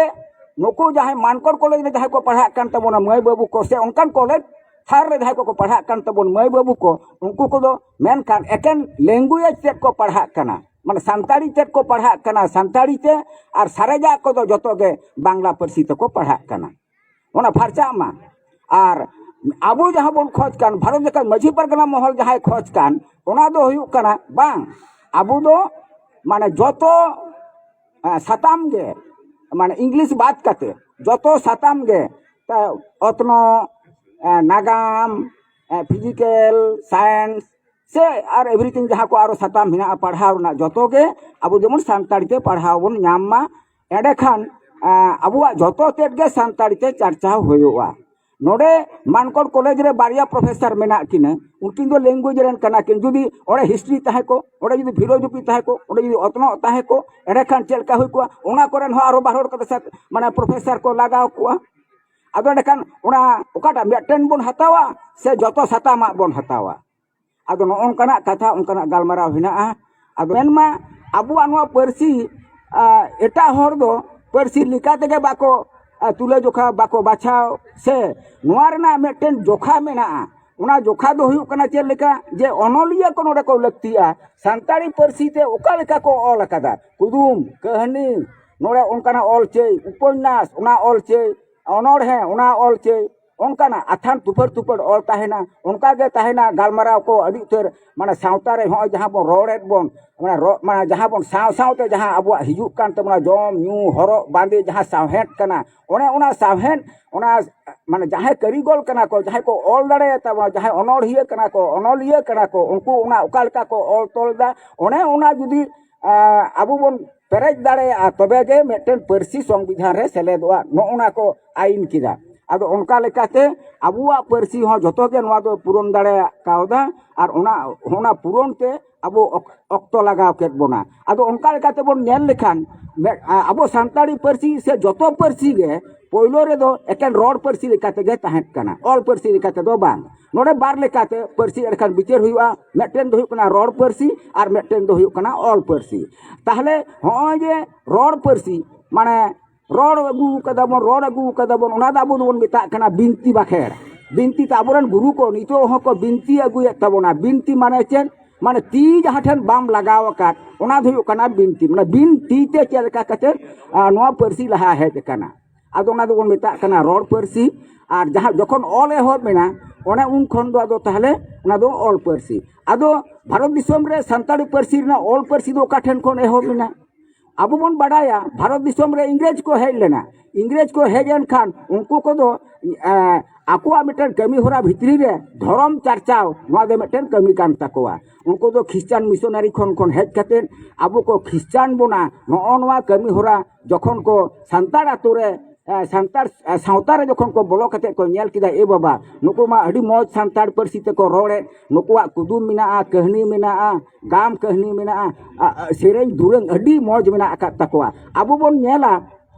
ᱱᱩᱠᱩ ᱡᱟᱦᱟᱸᱭ ᱢᱟᱱᱠᱚᱨ ᱠᱚᱞᱮᱡᱽ ᱨᱮ ᱡᱟᱦᱟᱸᱭ ᱠᱚ ᱯᱟᱲᱦᱟᱜ ᱠᱟᱱ ᱛᱟᱵᱚᱱᱟ ᱢᱟᱹᱭ ᱵᱟᱹᱵᱩ ᱠᱚ, ᱥᱮ ᱚᱱᱠᱟᱱ ᱠᱚᱞᱮᱡᱽ ᱛᱷᱟᱨ ᱨᱮ ᱡᱟᱦᱟᱸᱭ ᱠᱚᱠᱚ ᱯᱟᱲᱦᱟᱜ ᱠᱟᱱ ᱛᱟᱵᱚᱱ ᱢᱟᱹᱭ ᱵᱟᱹᱵᱩ ᱠᱚ, ᱩᱱᱠᱩ ᱠᱚᱫᱚ ᱢᱮᱱᱠᱷᱟᱱ ᱮᱠᱮᱱ ᱞᱮᱝᱜᱩᱭᱮᱡᱽ ᱛᱮᱫ ᱠᱚ ᱯᱟᱲᱦᱟᱜ ᱠᱟᱱᱟ, ᱢᱟᱱᱮ ᱥᱟᱱᱛᱟᱲᱤ ᱛᱮᱫ ᱠᱚ ᱯᱟᱲᱦᱟᱜ ᱠᱟᱱᱟ, ᱥᱟᱱᱛᱟᱲᱤ ᱛᱮ, ᱟᱨ ᱥᱟᱨᱮᱡᱟᱜ ᱠᱚᱫᱚ ᱡᱚᱛᱚ ᱜᱮ ᱵᱟᱝᱞᱟ ᱯᱟᱹᱨᱥᱤ ᱛᱮᱠᱚ ᱯᱟᱲᱦᱟᱜ ᱠᱟᱱᱟ᱾ ᱚᱱᱟ ᱯᱷᱟᱨᱪᱟᱜ ᱢᱟ᱾ ᱟᱨ ᱟᱵᱚ ᱡᱟᱦᱟᱸ ᱵᱚᱱ ᱠᱷᱚᱡᱽ ᱠᱟᱱ, ᱵᱷᱟᱨᱚᱛ ᱡᱟᱠᱟᱛ ᱢᱟᱹᱡᱷᱤ ᱯᱟᱨᱜᱟᱱᱟ ᱢᱚᱦᱚᱞ ᱡᱟᱦᱟᱸᱭ ᱠᱷᱚᱡᱽ ᱠᱟᱱ, ᱚᱱᱟ ᱫᱚ ᱦᱩᱭᱩᱜ ᱠᱟᱱᱟ ᱵᱟᱝ, ᱟᱵᱚ ᱫᱚ ᱢᱟᱱᱮ ᱡᱚᱛᱚ ᱥᱟᱛᱟᱢ ᱜᱮ, ᱢᱟᱱᱮ ᱤᱝᱞᱤᱥ ᱵᱟᱫ ᱠᱟᱛᱮ ᱡᱚᱛᱚ ᱥᱟᱛᱟᱢ ᱜᱮ, ᱚᱛᱱᱚᱜ, ᱱᱟᱜᱟᱢ, ᱯᱷᱤᱡᱤᱠᱮᱞ ᱥᱟᱭᱮᱱᱥ, ᱥᱮ ᱟᱨ ᱮᱵᱷᱨᱤᱛᱷᱤᱝ ᱡᱟᱦᱟᱸ ᱠᱚ ᱟᱨᱚ ᱥᱟᱛᱟᱢ ᱢᱮᱱᱟᱜᱼᱟ ᱯᱟᱲᱦᱟᱣ ᱨᱮᱱᱟᱜ, ᱡᱚᱛᱚ ᱜᱮ ᱟᱵᱚ ᱡᱮᱢᱚᱱ ᱥᱟᱱᱛᱟᱲᱤ ᱛᱮ ᱯᱟᱲᱦᱟᱣ ᱵᱚᱱ ᱧᱟᱢ ᱢᱟ᱾ ᱮᱸᱰᱮᱠᱷᱟᱱ ᱟᱵᱚᱣᱟᱜ ᱡᱚᱛᱚ ᱛᱮᱫ ᱜᱮ ᱥᱟᱱᱛᱟᱲᱤ ᱛᱮ ᱪᱟᱨᱪᱟᱣ ᱦᱩᱭᱩᱜᱼᱟ᱾ ᱱᱚᱰᱮ ᱢᱟᱱᱠᱚᱲ ᱠᱚᱞᱮᱡᱽ ᱨᱮ ᱵᱟᱨᱭᱟ ᱯᱨᱚᱯᱷᱮᱥᱚᱨ ᱢᱮᱱᱟᱜ ᱠᱤᱱᱟᱹ, ᱩᱱᱠᱤᱱ ᱫᱚ ᱞᱮᱝᱜᱩᱭᱮᱡᱽ ᱨᱮᱱ ᱠᱟᱱᱟ ᱠᱤᱱ᱾ ᱡᱩᱫᱤ ᱚᱸᱰᱮ ᱦᱤᱥᱴᱨᱤ ᱛᱟᱦᱮᱸ ᱠᱚᱜ, ᱚᱸᱰᱮ ᱡᱩᱫᱤ ᱯᱷᱤᱞᱳᱡᱚᱯᱷᱤ ᱛᱟᱦᱮᱸ ᱠᱚᱜ, ᱚᱸᱰᱮ ᱡᱩᱫᱤ ᱚᱛᱱᱚᱜ ᱛᱟᱦᱮᱸ ᱠᱚᱜ, ᱮᱸᱰᱮᱠᱷᱟᱱ ᱪᱮᱫ ᱞᱮᱠᱟ ᱦᱩᱭ ᱠᱚᱜᱼᱟ? ᱚᱱᱟ ᱠᱚᱨᱮᱱ ᱦᱚᱸ ᱟᱨᱚ ᱵᱟᱨ ᱦᱚᱲ ᱠᱟᱛᱮ ᱥᱟᱛ ᱢᱟᱱᱮ ᱯᱨᱚᱯᱷᱮᱥᱚᱨ ᱠᱚ ᱞᱟᱜᱟᱣ ᱠᱚᱜᱼᱟ᱾ ᱟᱫᱚ ᱮᱸᱰᱮᱠᱷᱟᱱ ᱚᱱᱟ ᱚᱠᱟᱴᱟᱜ ᱢᱤᱫᱴᱮᱱ ᱵᱚᱱ ᱦᱟᱛᱟᱣᱟ ᱥᱮ ᱡᱚᱛᱚ ᱥᱟᱛᱟᱢᱟᱜ ᱵᱚᱱ ᱦᱟᱛᱟᱣᱟ? ᱟᱫᱚ ᱱᱚᱜᱼᱚ ᱱᱚᱝᱠᱟᱱᱟᱜ ᱠᱟᱛᱷᱟ, ᱚᱱᱠᱟᱱᱟᱜ ᱜᱟᱞᱢᱟᱨᱟᱣ ᱦᱮᱱᱟᱜᱼᱟ᱾ ᱟᱫᱚ ᱢᱮᱱᱢᱟ ᱟᱵᱚᱣᱟᱜ ᱱᱚᱣᱟ ᱯᱟᱹᱨᱥᱤ ᱮᱴᱟᱜ ᱦᱚᱲ ᱫᱚ ᱯᱟᱹᱨᱥᱤ ᱞᱮᱠᱟ ᱛᱮᱜᱮ ᱵᱟᱠᱚ ᱛᱩᱞᱟᱹᱡᱚᱠᱷᱟ, ᱵᱟᱠᱚ ᱵᱟᱪᱷᱟᱣ ᱥᱮ ᱱᱚᱣᱟ ᱨᱮᱱᱟᱜ ᱢᱤᱫᱴᱮᱱ ᱡᱚᱠᱷᱟ ᱢᱮᱱᱟᱜᱼᱟ᱾ ᱚᱱᱟ ᱡᱚᱠᱷᱟ ᱫᱚ ᱦᱩᱭᱩᱜ ᱠᱟᱱᱟ ᱪᱮᱫ ᱞᱮᱠᱟ, ᱡᱮ ᱚᱱᱚᱞᱤᱭᱟᱹ ᱠᱚ ᱱᱚᱰᱮ ᱠᱚ ᱞᱟᱹᱠᱛᱤᱜᱼᱟ᱾ ᱥᱟᱱᱛᱟᱲᱤ ᱯᱟᱹᱨᱥᱤ ᱛᱮ ᱚᱠᱟ ᱞᱮᱠᱟ ᱠᱚ ᱚᱞ ᱟᱠᱟᱫᱟ, ᱠᱩᱫᱩᱢ, ᱠᱟᱹᱦᱱᱤ, ᱱᱚᱰᱮ ᱚᱱᱠᱟᱱᱟᱜ ᱚᱞ ᱪᱟᱹᱭ, ᱩᱯᱚᱱᱱᱟᱥ, ᱚᱱᱟ ᱚᱞ ᱪᱟᱹᱭ, ᱚᱱᱚᱬᱦᱮ, ᱚᱱᱟ ᱚᱞ ᱪᱟᱹᱭ, ᱚᱱᱠᱟᱱᱟᱜ ᱟᱛᱷᱟᱱ ᱛᱩᱯᱷᱟᱹᱲ ᱛᱩᱯᱷᱟᱹᱲ ᱚᱞ ᱛᱟᱦᱮᱱᱟ᱾ ᱚᱱᱠᱟ ᱜᱮ ᱛᱟᱦᱮᱱᱟ ᱜᱟᱞᱢᱟᱨᱟᱣ ᱠᱚ ᱟᱹᱰᱤ ᱩᱛᱟᱹᱨ, ᱢᱟᱱᱮ ᱥᱟᱶᱛᱟ ᱨᱮ ᱦᱚᱸᱜᱼᱚᱭ ᱡᱟᱦᱟᱸ ᱵᱚᱱ ᱨᱚᱲᱮᱫ ᱵᱚᱱ, ᱢᱟᱱᱮ ᱨᱚ-, ᱢᱟᱱᱮ ᱡᱟᱦᱟᱸ ᱵᱚᱱ ᱥᱟᱶ ᱥᱟᱶᱛᱮ ᱡᱟᱦᱟᱸ ᱟᱵᱚᱣᱟᱜ ᱦᱤᱡᱩᱜ ᱠᱟᱱ ᱛᱟᱵᱚᱱᱟ, ᱡᱚᱢ ᱧᱩ ᱦᱚᱨᱚᱜ ᱵᱟᱸᱫᱮ ᱡᱟᱦᱟᱸ ᱥᱟᱶᱦᱮᱫ ᱠᱟᱱᱟ, ᱚᱱᱮ ᱚᱱᱟ ᱥᱟᱶᱦᱮᱫ, ᱚᱱᱟ ᱢᱟᱱᱮ ᱡᱟᱦᱟᱸᱭ ᱠᱟᱹᱨᱤᱜᱚᱞ ᱠᱟᱱᱟ ᱠᱚ, ᱡᱟᱦᱟᱸᱭ ᱠᱚ ᱚᱞ ᱫᱟᱲᱮᱭᱟᱛᱟ ᱵᱚᱱᱟ, ᱡᱟᱦᱟᱸᱭ ᱚᱱᱚᱲᱦᱤᱭᱟᱹ ᱠᱟᱱᱟ ᱠᱚ, ᱚᱱᱚᱞᱤᱭᱟᱹ ᱠᱟᱱᱟ ᱠᱚ, ᱩᱱᱠᱩ ᱚᱱᱟ ᱚᱠᱟ ᱞᱮᱠᱟ ᱠᱚ ᱚᱞ ᱛᱚᱞ ᱮᱫᱟ, ᱚᱱᱮ ᱚᱱᱟ ᱡᱩᱫᱤ ᱟᱵᱚ ᱵᱚᱱ ᱯᱮᱨᱮᱡ ᱫᱟᱲᱮᱭᱟᱜᱼᱟ, ᱛᱚᱵᱮ ᱜᱮ ᱢᱤᱫᱴᱮᱱ ᱯᱟᱹᱨᱥᱤ ᱥᱚᱝᱵᱤᱫᱷᱟᱱ ᱨᱮ ᱥᱮᱞᱮᱫᱚᱜᱼᱟ᱾ ᱱᱚᱜᱼᱚ ᱱᱟ ᱠᱚ ᱟᱹᱭᱤᱱ ᱠᱮᱫᱟ᱾ ᱟᱫᱚ ᱚᱱᱠᱟ ᱞᱮᱠᱟᱛᱮ ᱟᱵᱚᱣᱟᱜ ᱯᱟᱹᱨᱥᱤ ᱦᱚᱸ ᱡᱚᱛᱚ ᱜᱮ ᱱᱚᱣᱟ ᱫᱚ ᱯᱩᱨᱚᱱ ᱫᱟᱲᱮ ᱠᱟᱣᱫᱟ᱾ ᱟᱨ ᱚᱱᱟ, ᱚᱱᱟ ᱯᱩᱨᱚᱱ ᱛᱮ ᱟᱵᱚ ᱚᱠ-, ᱚᱠᱛᱚ ᱞᱟᱜᱟᱣ ᱠᱮᱫ ᱵᱚᱱᱟ᱾ ᱟᱫᱚ ᱚᱱᱠᱟ ᱞᱮᱠᱟᱛᱮ ᱵᱚᱱ ᱧᱮᱞ ᱞᱮᱠᱷᱟᱱ, ᱢᱮ-, ᱟ-, ᱟᱵᱚ ᱥᱟᱱᱛᱟᱲᱤ ᱯᱟᱹᱨᱥᱤ ᱥᱮ ᱡᱚᱛᱚ ᱯᱟᱹᱨᱥᱤ ᱜᱮ ᱯᱳᱭᱞᱳ ᱨᱮᱫᱚ ᱮᱠᱮᱱ ᱨᱚᱲ ᱯᱟᱹᱨᱥᱤ ᱞᱮᱠᱟᱛᱮ ᱜᱮ ᱛᱟᱦᱮᱸ ᱠᱟᱱᱟ, ᱚᱞ ᱯᱟᱹᱨᱥᱤ ᱞᱮᱠᱟᱛᱮ ᱫᱚ ᱵᱟᱝ᱾ ᱱᱚᱰᱮ ᱵᱟᱨ ᱞᱮᱠᱟᱛᱮ ᱯᱟᱹᱨᱥᱤ ᱮᱸᱰᱮᱠᱷᱟᱱ ᱵᱤᱪᱟᱹᱨ ᱦᱩᱭᱩᱜᱼᱟ᱾ ᱢᱤᱫᱴᱮᱱ ᱫᱚ ᱦᱩᱭᱩᱜ ᱠᱟᱱᱟ ᱨᱚᱲ ᱯᱟᱹᱨᱥᱤ ᱟᱨ ᱢᱤᱫᱴᱮᱱ ᱫᱚ ᱦᱩᱭᱩᱜ ᱠᱟᱱᱟ ᱚᱞ ᱯᱟᱹᱨᱥᱤ᱾ ᱛᱟᱦᱞᱮ ᱦᱚᱸᱜᱼᱚᱭ ᱡᱮ ᱨᱚᱲ ᱯᱟᱹᱨᱥᱤ, ᱢᱟᱱᱮ ᱨᱚᱲ ᱟᱹᱜᱩ ᱠᱟᱫᱟ ᱵᱚᱱ, ᱨᱚᱲ ᱟᱹᱜᱩ ᱠᱟᱫᱟ ᱵᱚᱱ, ᱚᱱᱟ ᱫᱚ ᱟᱵᱚ ᱫᱚᱵᱚᱱ ᱢᱮᱛᱟᱜ ᱠᱟᱱᱟ ᱵᱤᱱᱛᱤ ᱵᱟᱠᱷᱮᱲ᱾ ᱵᱤᱱᱛᱤ ᱛᱮ ᱟᱵᱚᱨᱮᱱ ᱜᱩᱨᱩ ᱠᱚ ᱱᱤᱛᱚᱜ ᱦᱚᱸᱠᱚ ᱵᱤᱱᱛᱤ ᱟᱹᱜᱩᱭᱮᱫ ᱛᱟᱵᱚᱱᱟ᱾ ᱵᱤᱱᱛᱤ ᱢᱟᱱᱮ ᱪᱮᱫ? ᱢᱟᱱᱮ ᱛᱤ ᱡᱟᱦᱟᱸ ᱴᱷᱮᱱ ᱵᱟᱢ ᱞᱟᱜᱟᱣ ᱟᱠᱟᱫ, ᱚᱱᱟ ᱫᱚ ᱦᱩᱭᱩᱜ ᱠᱟᱱᱟ ᱵᱤᱱᱛᱤ᱾ ᱢᱟᱱᱮ ᱵᱤᱱᱛᱤ ᱛᱮ ᱪᱮᱫ ᱞᱮᱠᱟ ᱠᱟᱛᱮ, ᱟ, ᱱᱚᱣᱟ ᱯᱟᱹᱨᱥᱤ ᱞᱟᱦᱟ ᱦᱮᱡ ᱟᱠᱟᱱᱟ᱾ ᱟᱫᱚ ᱚᱱᱟ ᱫᱚᱵᱚᱱ ᱢᱮᱛᱟᱜ ᱠᱟᱱᱟ ᱨᱚᱲ ᱯᱟᱹᱨᱥᱤ᱾ ᱟᱨ ᱡᱟᱦᱟᱸ ᱡᱚᱠᱷᱚᱱ ᱚᱞ ᱮᱦᱚᱵ ᱮᱱᱟ, ᱚᱱᱮ ᱩᱱ ᱠᱷᱚᱱ ᱫᱚ ᱟᱫᱚ ᱛᱟᱦᱞᱮ ᱚᱱᱟ ᱫᱚ ᱚᱞ ᱯᱟᱹᱨᱥᱤ᱾ ᱟᱫᱚ ᱵᱷᱟᱨᱚᱛ ᱫᱤᱥᱚᱢ ᱨᱮ ᱥᱟᱱᱛᱟᱲᱤ ᱯᱟᱹᱨᱥᱤ ᱨᱮᱱᱟᱜ ᱚᱞ ᱯᱟᱹᱨᱥᱤ ᱫᱚ ᱚᱠᱟ ᱴᱷᱮᱱ ᱠᱷᱚᱱ ᱮᱦᱚᱵ ᱮᱱᱟ? ᱟᱵᱚ ᱵᱚᱱ ᱵᱟᱰᱟᱭᱟ, ᱵᱷᱟᱨᱚᱛ ᱫᱤᱥᱚᱢ ᱨᱮ ᱤᱝᱨᱮᱡᱽ ᱠᱚ ᱦᱮᱡ ᱞᱮᱱᱟ᱾ ᱤᱝᱨᱮᱡᱽ ᱠᱚ ᱦᱮᱡ ᱮᱱ ᱠᱷᱟᱱ ᱩᱱᱠᱩ ᱠᱚᱫᱚ, ᱮ, ᱟᱠᱚᱣᱟᱜ ᱢᱤᱫᱴᱮᱱ ᱠᱟᱹᱢᱤ ᱦᱚᱨᱟ ᱵᱷᱤᱛᱨᱤ ᱨᱮ ᱫᱷᱚᱨᱚᱢ ᱪᱟᱨᱪᱟᱣ, ᱱᱚᱣᱟ ᱫᱚ ᱢᱤᱫᱴᱮᱱ ᱠᱟᱹᱢᱤ ᱠᱟᱱ ᱛᱟᱠᱚᱣᱟ᱾ ᱩᱱᱠᱩ ᱫᱚ ᱠᱷᱨᱤᱥᱪᱟᱱ ᱢᱤᱥᱚᱱᱟᱨᱤ ᱠᱷᱚᱱ, ᱠᱷᱚᱱ ᱦᱮᱡ ᱠᱟᱛᱮ ᱟᱵᱚ ᱠᱚ ᱠᱷᱨᱤᱥᱪᱟᱱ ᱵᱚᱱᱟ, ᱱᱚᱜᱼᱚ ᱱᱚᱣᱟ ᱠᱟᱹᱢᱤ ᱦᱚᱨᱟ ᱡᱚᱠᱷᱚᱱ ᱠᱚ ᱥᱟᱱᱛᱟᱲ ᱟᱛᱳ ᱨᱮ, ᱮ, ᱥᱟᱱᱛᱟᱲ, ᱮ, ᱥᱟᱶᱛᱟ ᱨᱮ ᱡᱚᱠᱷᱚᱱ ᱠᱚ ᱵᱚᱞᱚ ᱠᱟᱛᱮ ᱠᱚ ᱧᱮᱞ ᱠᱮᱫᱟ, ᱮ ᱵᱟᱵᱟ, ᱱᱩᱠᱩ ᱢᱟ ᱟᱹᱰᱤ ᱢᱚᱡᱽ ᱥᱟᱱᱛᱟᱲ ᱯᱟᱹᱨᱥᱤ ᱛᱮᱠᱚ ᱨᱚᱲᱮᱫ, ᱱᱩᱠᱩᱣᱟᱜ ᱠᱩᱫᱩᱢ ᱢᱮᱱᱟᱜᱼᱟ, ᱠᱟᱹᱦᱱᱤ ᱢᱮᱱᱟᱜᱼᱟ, ᱜᱟᱢ ᱠᱟᱹᱦᱱᱤ ᱢᱮᱱᱟᱜᱼᱟ, ᱟ, ᱟ, ᱥᱮᱨᱮᱧ ᱫᱩᱨᱟᱹᱝ ᱟᱹᱰᱤ ᱢᱚᱡᱽ ᱢᱮᱱᱟᱜ ᱟᱠᱟᱫ ᱛᱟᱠᱚᱣᱟ᱾ ᱟᱵᱚ ᱵᱚᱱ ᱧᱮᱞᱟ,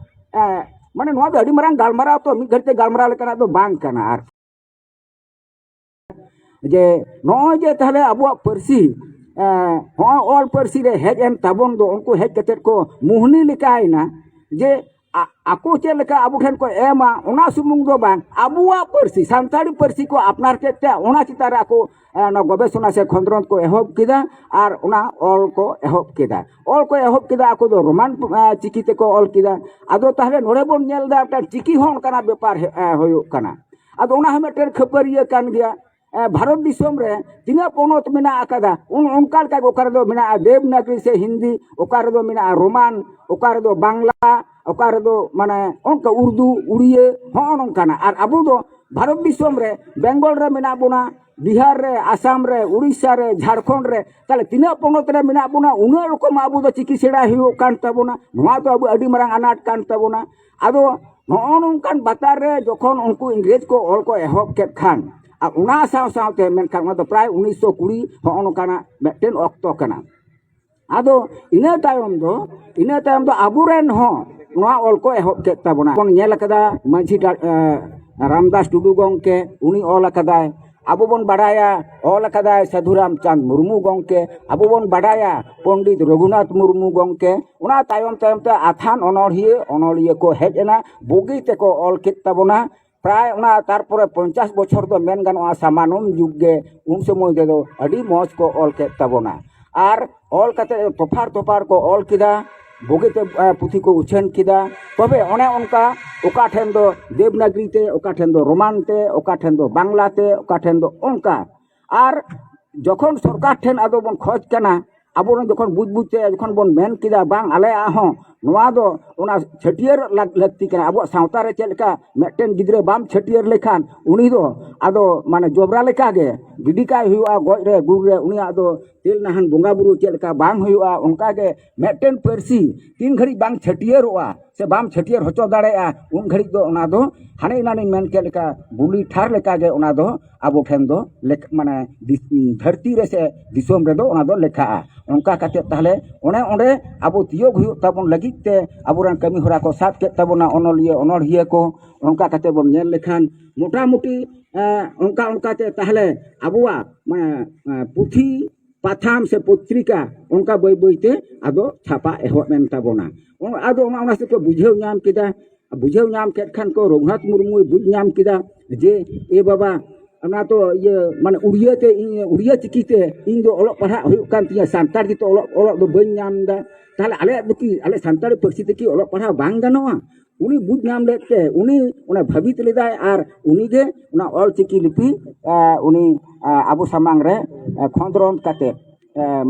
ᱮ, ᱢᱟᱱᱮ ᱱᱚᱣᱟ ᱫᱚ ᱟᱹᱰᱤ ᱢᱟᱨᱟᱝ ᱜᱟᱞᱢᱟᱨᱟᱣ ᱛᱚ, ᱢᱤᱫ ᱜᱷᱟᱹᱲᱤᱡ ᱛᱮ ᱜᱟᱞᱢᱟᱨᱟᱣ ᱞᱮᱠᱟᱱᱟᱜ ᱫᱚ ᱵᱟᱝ ᱠᱟᱱᱟ᱾ ᱟᱨ ᱡᱮ ᱱᱚᱜᱼᱚᱭ ᱡᱮ ᱛᱟᱦᱞᱮ ᱟᱵᱚᱣᱟᱜ ᱯᱟᱹᱨᱥᱤ, ᱮ, ᱦᱚᱸᱜᱼᱚᱭ ᱚᱞ ᱯᱟᱹᱨᱥᱤ ᱨᱮ ᱦᱮᱡ ᱮᱱ ᱛᱟᱵᱚᱱ ᱫᱚ, ᱩᱱᱠᱩ ᱦᱮᱡ ᱠᱟᱛᱮ ᱠᱚ ᱢᱩᱦᱱᱤ ᱞᱮᱠᱟᱭᱮᱱᱟ, ᱡᱮ ᱟ-, ᱟᱠᱚ ᱪᱮᱫ ᱞᱮᱠᱟ ᱟᱵᱚ ᱴᱷᱮᱱ ᱠᱚ ᱮᱢᱟ, ᱚᱱᱟ ᱥᱩᱢᱩᱝ ᱫᱚ ᱵᱟᱝ, ᱟᱵᱚᱣᱟᱜ ᱯᱟᱹᱨᱥᱤ ᱥᱟᱱᱛᱟᱲᱤ ᱯᱟᱹᱨᱥᱤ ᱠᱚ ᱟᱯᱱᱟᱨ ᱠᱮᱫ ᱛᱮ ᱚᱱᱟ ᱪᱮᱛᱟᱱ ᱨᱮ ᱟᱠᱚ, ᱮ, ᱚᱱᱟ ᱜᱚᱵᱮᱥᱚᱱᱟ ᱥᱮ ᱠᱷᱚᱸᱫᱽᱨᱚᱸᱫᱽ ᱠᱚ ᱮᱦᱚᱵ ᱠᱮᱫᱟ᱾ ᱟᱨ ᱚᱱᱟ ᱚᱞ ᱠᱚ ᱮᱦᱚᱵ ᱠᱮᱫᱟ᱾ ᱚᱞ ᱠᱚ ᱮᱦᱚᱵ ᱠᱮᱫᱟ, ᱟᱠᱚ ᱫᱚ ᱨᱳᱢᱟᱱ, ᱮ, ᱪᱤᱠᱤ ᱛᱮᱠᱚ ᱚᱞ ᱠᱮᱫᱟ᱾ ᱟᱫᱚ ᱛᱟᱦᱞᱮ ᱱᱚᱰᱮ ᱵᱚᱱ ᱧᱮᱞ ᱮᱫᱟ, ᱢᱤᱫᱴᱟᱝ ᱪᱤᱠᱤ ᱦᱚᱸ ᱚᱱᱠᱟᱱᱟᱜ ᱵᱮᱯᱟᱨ ᱦᱮ-, ᱮ, ᱦᱩᱭᱩᱜ ᱠᱟᱱᱟ᱾ ᱟᱫᱚ ᱚᱱᱟ ᱦᱚᱸ ᱢᱤᱫᱴᱮᱱ ᱠᱷᱟᱹᱯᱟᱹᱨᱤᱭᱟᱹ ᱠᱟᱱ ᱜᱮᱭᱟ᱾ ᱮ, ᱵᱷᱟᱨᱚᱛ ᱫᱤᱥᱚᱢ ᱨᱮ ᱛᱤᱱᱟᱹᱜ ᱯᱚᱱᱚᱛ ᱢᱮᱱᱟᱜ ᱟᱠᱟᱫᱟ, ᱩᱱ ᱚᱱᱠᱟ ᱞᱮᱠᱟ ᱜᱮ ᱚᱠᱟ ᱨᱮᱫᱚ ᱢᱮᱱᱟᱜᱼᱟ ᱫᱮᱵᱽᱱᱟᱜᱽᱨᱤ ᱥᱮ ᱦᱤᱱᱫᱤ, ᱚᱠᱟ ᱨᱮᱫᱚ ᱢᱮᱱᱟᱜᱼᱟ ᱨᱳᱢᱟᱱ, ᱚᱠᱟ ᱨᱮᱫᱚ ᱵᱟᱝᱞᱟ, ᱚᱠᱟ ᱨᱮᱫᱚ ᱢᱟᱱᱮ ᱚᱱᱠᱟ ᱩᱨᱫᱩ, ᱩᱲᱤᱭᱟᱹ, ᱦᱚᱸᱜᱼᱚ ᱱᱚᱝᱠᱟᱱᱟᱜ᱾ ᱟᱨ ᱟᱵᱚ ᱫᱚ ᱵᱷᱟᱨᱚᱛ ᱫᱤᱥᱚᱢ ᱨᱮ ᱵᱮᱝᱜᱚᱞ ᱨᱮ ᱢᱮᱱᱟᱜ ᱵᱚᱱᱟ, ᱵᱤᱦᱟᱨ ᱨᱮ, ᱟᱥᱟᱢ ᱨᱮ, ᱩᱲᱤᱥᱥᱟ ᱨᱮ, ᱡᱷᱟᱲᱠᱷᱚᱸᱰ ᱨᱮ, ᱛᱟᱦᱞᱮ ᱛᱤᱱᱟᱹᱜ ᱯᱚᱱᱚᱛ ᱨᱮ ᱢᱮᱱᱟᱜ ᱵᱚᱱᱟ, ᱩᱱᱟᱹᱜ ᱨᱚᱠᱚᱢ ᱟᱵᱚ ᱫᱚ ᱪᱤᱠᱤ ᱥᱮᱬᱟ ᱦᱩᱭᱩᱜ ᱠᱟᱱ ᱛᱟᱵᱚᱱᱟ᱾ ᱱᱚᱣᱟ ᱫᱚ ᱟᱵᱚ ᱟᱹᱰᱤ ᱢᱟᱨᱟᱝ ᱟᱱᱟᱴ ᱠᱟᱱ ᱛᱟᱵᱚᱱᱟ᱾ ᱟᱫᱚ ᱱᱚᱜᱼᱚ ᱱᱚᱝᱠᱟᱱ ᱵᱟᱛᱟᱨ ᱨᱮ ᱡᱚᱠᱷᱚᱱ ᱩᱱᱠᱩ ᱤᱝᱨᱮᱡᱽ ᱠᱚ ᱚᱞ ᱠᱚ ᱮᱦᱚᱵ ᱠᱮᱫ ᱠᱷᱟᱱ, ᱟᱨ ᱚᱱᱟ ᱥᱟᱶ ᱥᱟᱶᱛᱮ, ᱢᱮᱱᱠᱷᱟᱱ ᱚᱱᱟ ᱫᱚ ᱯᱨᱟᱭ ᱩᱱᱤᱥᱥᱚ ᱠᱩᱲᱤ ᱦᱚᱸᱜᱼᱚ ᱱᱚᱝᱠᱟᱱᱟᱜ ᱢᱤᱫᱴᱮᱱ ᱚᱠᱛᱚ ᱠᱟᱱᱟ᱾ ᱟᱫᱚ ᱤᱱᱟᱹ ᱛᱟᱭᱚᱢ ᱫᱚ, ᱤᱱᱟᱹ ᱛᱟᱭᱚᱢ ᱫᱚ ᱟᱵᱚᱨᱮᱱ ᱦᱚᱸ ᱱᱚᱣᱟ ᱚᱞ ᱠᱚ ᱮᱦᱚᱵ ᱠᱮᱫ ᱛᱟᱵᱚᱱᱟ᱾ ᱵᱚᱱ ᱧᱮᱞ ᱟᱠᱟᱫᱟ ᱢᱟᱹᱡᱷᱤ ᱰᱟ-, ᱮ, ᱨᱟᱢᱫᱟᱥ ᱴᱩᱰᱩ ᱜᱚᱢᱠᱮ, ᱩᱱᱤ ᱚᱞ ᱟᱠᱟᱫᱟᱭ᱾ ᱟᱵᱚ ᱵᱚᱱ ᱵᱟᱰᱟᱭᱟ ᱚᱞ ᱟᱠᱟᱫᱟᱭ ᱥᱟᱹᱫᱷᱩ ᱨᱟᱢᱪᱟᱸᱫᱽ ᱢᱩᱨᱢᱩ ᱜᱚᱢᱠᱮ, ᱟᱵᱚ ᱵᱚᱱ ᱵᱟᱰᱟᱭᱟ ᱯᱚᱱᱰᱤᱛ ᱨᱚᱜᱷᱩᱱᱟᱛᱷ ᱢᱩᱨᱢᱩ ᱜᱚᱢᱠᱮ᱾ ᱚᱱᱟ ᱛᱟᱭᱚᱢ ᱛᱟᱭᱚᱢ ᱛᱮ ᱟᱛᱷᱟᱱ ᱚᱱᱚᱬᱦᱤᱭᱟᱹ, ᱚᱱᱚᱞᱤᱭᱟᱹ ᱠᱚ ᱦᱮᱡ ᱮᱱᱟ, ᱵᱩᱜᱤ ᱛᱮᱠᱚ ᱚᱞ ᱠᱮᱫ ᱛᱟᱵᱚᱱᱟ᱾ ᱯᱨᱟᱭ ᱚᱱᱟ ᱛᱟᱨᱯᱚᱨᱮ ᱯᱚᱧᱪᱟᱥ ᱵᱚᱪᱷᱚᱨ ᱫᱚ ᱢᱮᱱ ᱜᱟᱱᱚᱜᱼᱟ ᱥᱟᱢᱟᱱᱚᱢ ᱡᱩᱜᱽ ᱜᱮ ᱩᱱ ᱥᱚᱢᱚᱭ ᱛᱮᱫᱚ ᱟᱹᱰᱤ ᱢᱚᱡᱽ ᱠᱚ ᱚᱞ ᱠᱮᱫ ᱛᱟᱵᱚᱱᱟ᱾ ᱟᱨ ᱚᱞ ᱠᱟᱛᱮ ᱛᱚᱯᱷᱟᱨ ᱛᱚᱯᱷᱟᱨ ᱠᱚ ᱚᱞ ᱠᱮᱫᱟ, ᱵᱩᱜᱤᱛᱮ, ᱮ, ᱯᱩᱛᱷᱤ ᱠᱚ ᱩᱪᱷᱟᱹᱱ ᱠᱮᱫᱟ᱾ ᱛᱚᱵᱮ ᱚᱱᱮ ᱚᱱᱠᱟ ᱚᱠᱟ ᱴᱷᱮᱱ ᱫᱚ ᱫᱮᱵᱽᱱᱟᱜᱽᱨᱤ ᱛᱮ, ᱚᱠᱟ ᱴᱷᱮᱱ ᱫᱚ ᱨᱳᱢᱟᱱ ᱛᱮ, ᱚᱠᱟ ᱴᱷᱮᱱ ᱫᱚ ᱵᱟᱝᱞᱟ ᱛᱮ, ᱚᱠᱟ ᱴᱷᱮᱱ ᱫᱚ ᱚᱱᱠᱟ᱾ ᱟᱨ ᱡᱚᱠᱷᱚᱱ ᱥᱚᱨᱠᱟᱨ ᱴᱷᱮᱱ ᱟᱫᱚ ᱵᱚᱱ ᱠᱷᱚᱡᱽ ᱠᱟᱱᱟ, ᱟᱵᱚ ᱨᱮᱱ ᱡᱚᱠᱷᱚᱱ ᱵᱩᱡᱽ ᱵᱩᱡᱽ ᱛᱮ ᱡᱚᱠᱷᱚᱱ ᱵᱚᱱ ᱢᱮᱱ ᱠᱮᱫᱟ, ᱵᱟᱝ, ᱟᱞᱮᱭᱟᱜ ᱦᱚᱸ ᱱᱚᱣᱟ ᱫᱚ ᱚᱱᱟ ᱪᱷᱟᱹᱴᱭᱟᱹᱨ ᱞᱟᱠ-, ᱞᱟᱹᱠᱛᱤ ᱠᱟᱱᱟ᱾ ᱟᱵᱚᱣᱟᱜ ᱥᱟᱶᱛᱟ ᱨᱮ ᱪᱮᱫ ᱞᱮᱠᱟ ᱢᱤᱫᱴᱮᱱ ᱜᱤᱫᱽᱨᱟᱹ ᱵᱟᱢ ᱪᱷᱟᱹᱴᱭᱟᱹᱨ ᱞᱮᱠᱷᱟᱱ ᱩᱱᱤ ᱫᱚ ᱟᱫᱚ ᱢᱟᱱᱮ ᱡᱚᱵᱽᱨᱟ ᱞᱮᱠᱟ ᱜᱮ ᱜᱤᱰᱤ ᱠᱟᱭ ᱦᱩᱭᱩᱜᱼᱟ, ᱜᱚᱡ ᱨᱮ ᱜᱩᱨ ᱨᱮ ᱩᱱᱤᱭᱟᱜ ᱫᱚ ᱛᱮᱞ ᱱᱟᱦᱟᱱ ᱵᱚᱸᱜᱟ ᱵᱩᱨᱩ ᱪᱮᱫ ᱞᱮᱠᱟ ᱵᱟᱝ ᱦᱩᱭᱩᱜᱼᱟ, ᱚᱱᱠᱟ ᱜᱮ ᱢᱤᱫᱴᱮᱱ ᱯᱟᱹᱨᱥᱤ ᱛᱤᱱ ᱜᱷᱟᱹᱲᱤᱡ ᱵᱟᱝ ᱪᱷᱟᱹᱴᱭᱟᱹᱨᱚᱜᱼᱟ ᱥᱮ ᱵᱟᱢ ᱪᱷᱟᱹᱴᱭᱟᱹᱨ ᱦᱚᱪᱚ ᱫᱟᱲᱮᱭᱟᱜᱼᱟ, ᱩᱱ ᱜᱷᱟᱹᱲᱤᱡ ᱫᱚ ᱚᱱᱟ ᱫᱚ ᱦᱟᱱᱮ ᱮᱱᱟᱱᱤᱧ ᱢᱮᱱ ᱠᱮᱫ ᱞᱮᱠᱟ ᱵᱩᱞᱤ ᱴᱷᱟᱨ ᱞᱮᱠᱟ ᱜᱮ ᱚᱱᱟ ᱫᱚ ᱟᱵᱚ ᱴᱷᱮᱱ ᱫᱚ ᱞᱮᱠ-, ᱢᱟᱱᱮ ᱫᱤᱥ-, ᱫᱷᱟᱹᱨᱛᱤ ᱨᱮ ᱥᱮ ᱫᱤᱥᱚᱢ ᱨᱮᱫᱚ ᱚᱱᱟ ᱫᱚ ᱞᱮᱠᱷᱟᱜᱼᱟ᱾ ᱚᱱᱠᱟ ᱠᱟᱛᱮ ᱛᱟᱦᱞᱮ ᱚᱱᱮ ᱚᱸᱰᱮ ᱟᱵᱚ ᱛᱤᱭᱳᱜ ᱦᱩᱭᱩᱜ ᱛᱟᱵᱚᱱ ᱞᱟᱹᱜᱤᱫ ᱛᱮ ᱟᱵᱚᱨᱮᱱ ᱠᱟᱹᱢᱤ ᱦᱚᱨᱟ ᱠᱚ ᱥᱟᱵ ᱠᱮᱫ ᱛᱟᱵᱚᱱᱟ ᱚᱱᱚᱞᱤᱭᱟᱹ ᱚᱱᱚᱲᱦᱤᱭᱟᱹ ᱠᱚ᱾ ᱚᱱᱠᱟ ᱠᱟᱛᱮ ᱵᱚᱱ ᱧᱮᱞ ᱞᱮᱠᱷᱟᱱ ᱢᱚᱴᱟᱢᱩᱴᱤ, ᱮᱸ, ᱚᱱᱠᱟ ᱚᱱᱠᱟᱛᱮ ᱛᱟᱦᱞᱮ ᱟᱵᱚᱣᱟᱜ, ᱢᱟᱱᱮ, ᱮᱸ, ᱯᱩᱛᱷᱤ ᱯᱟᱛᱷᱟᱢ ᱥᱮ ᱯᱚᱛᱨᱤᱠᱟ ᱚᱱᱠᱟ ᱵᱟᱹᱭ ᱵᱟᱹᱭᱛᱮ ᱟᱫᱚ ᱪᱷᱟᱯᱟ ᱮᱦᱚᱵ ᱮᱱ ᱛᱟᱵᱚᱱᱟ᱾ ᱚᱱ-, ᱟᱫᱚ ᱚᱱᱟ, ᱚᱱᱟ ᱥᱮᱫ ᱠᱚ ᱵᱩᱡᱷᱟᱹᱣ ᱧᱟᱢ ᱠᱮᱫᱟ᱾ ᱵᱩᱡᱷᱟᱹᱣ ᱧᱟᱢ ᱠᱮᱫ ᱠᱷᱟᱱ ᱠᱚ, ᱨᱚᱜᱷᱩᱱᱟᱛᱷ ᱢᱩᱨᱢᱩᱭ ᱵᱩᱡᱽ ᱧᱟᱢ ᱠᱮᱫᱟ ᱡᱮ, ᱮ ᱵᱟᱵᱟ, ᱚᱱᱟ ᱛᱚ ᱤᱭᱟᱹ, ᱢᱟᱱᱮ ᱩᱲᱤᱭᱟᱹ ᱛᱮ ᱤᱧ, ᱩᱲᱤᱭᱟᱹ ᱪᱤᱠᱤ ᱛᱮ ᱤᱧ ᱫᱚ ᱚᱞᱚᱜ ᱯᱟᱲᱦᱟᱜ ᱦᱩᱭᱩᱜ ᱠᱟᱱ ᱛᱤᱧᱟᱹ, ᱥᱟᱱᱛᱟᱲ ᱛᱮ ᱚᱞᱚᱜ, ᱚᱞᱚᱜ ᱫᱚ ᱵᱟᱹᱧ ᱧᱟᱢ ᱮᱫᱟ᱾ ᱛᱟᱦᱞᱮ ᱟᱞᱮᱭᱟᱜ ᱫᱚ ᱠᱤ, ᱟᱞᱮ ᱥᱟᱱᱛᱟᱲᱤ ᱯᱟᱹᱨᱥᱤ ᱛᱮ ᱠᱤ ᱚᱞᱚᱜ ᱯᱟᱲᱦᱟᱣ ᱵᱟᱝ ᱜᱟᱱᱚᱜᱼᱟ? ᱩᱱᱤ ᱵᱩᱡᱽ ᱧᱟᱢ ᱞᱮᱫ ᱛᱮ ᱩᱱᱤ ᱚᱱᱟ ᱵᱷᱟᱹᱵᱤᱛ ᱞᱮᱫᱟᱭ ᱟᱨ ᱩᱱᱤ ᱜᱮ ᱚᱱᱟ ᱚᱞ ᱪᱤᱠᱤ ᱞᱤᱯᱤ ᱩᱱᱤ ᱟᱵᱚ ᱥᱟᱢᱟᱝ ᱨᱮ ᱠᱷᱚᱸᱫᱽᱨᱚᱸᱫᱽ ᱠᱟᱛᱮ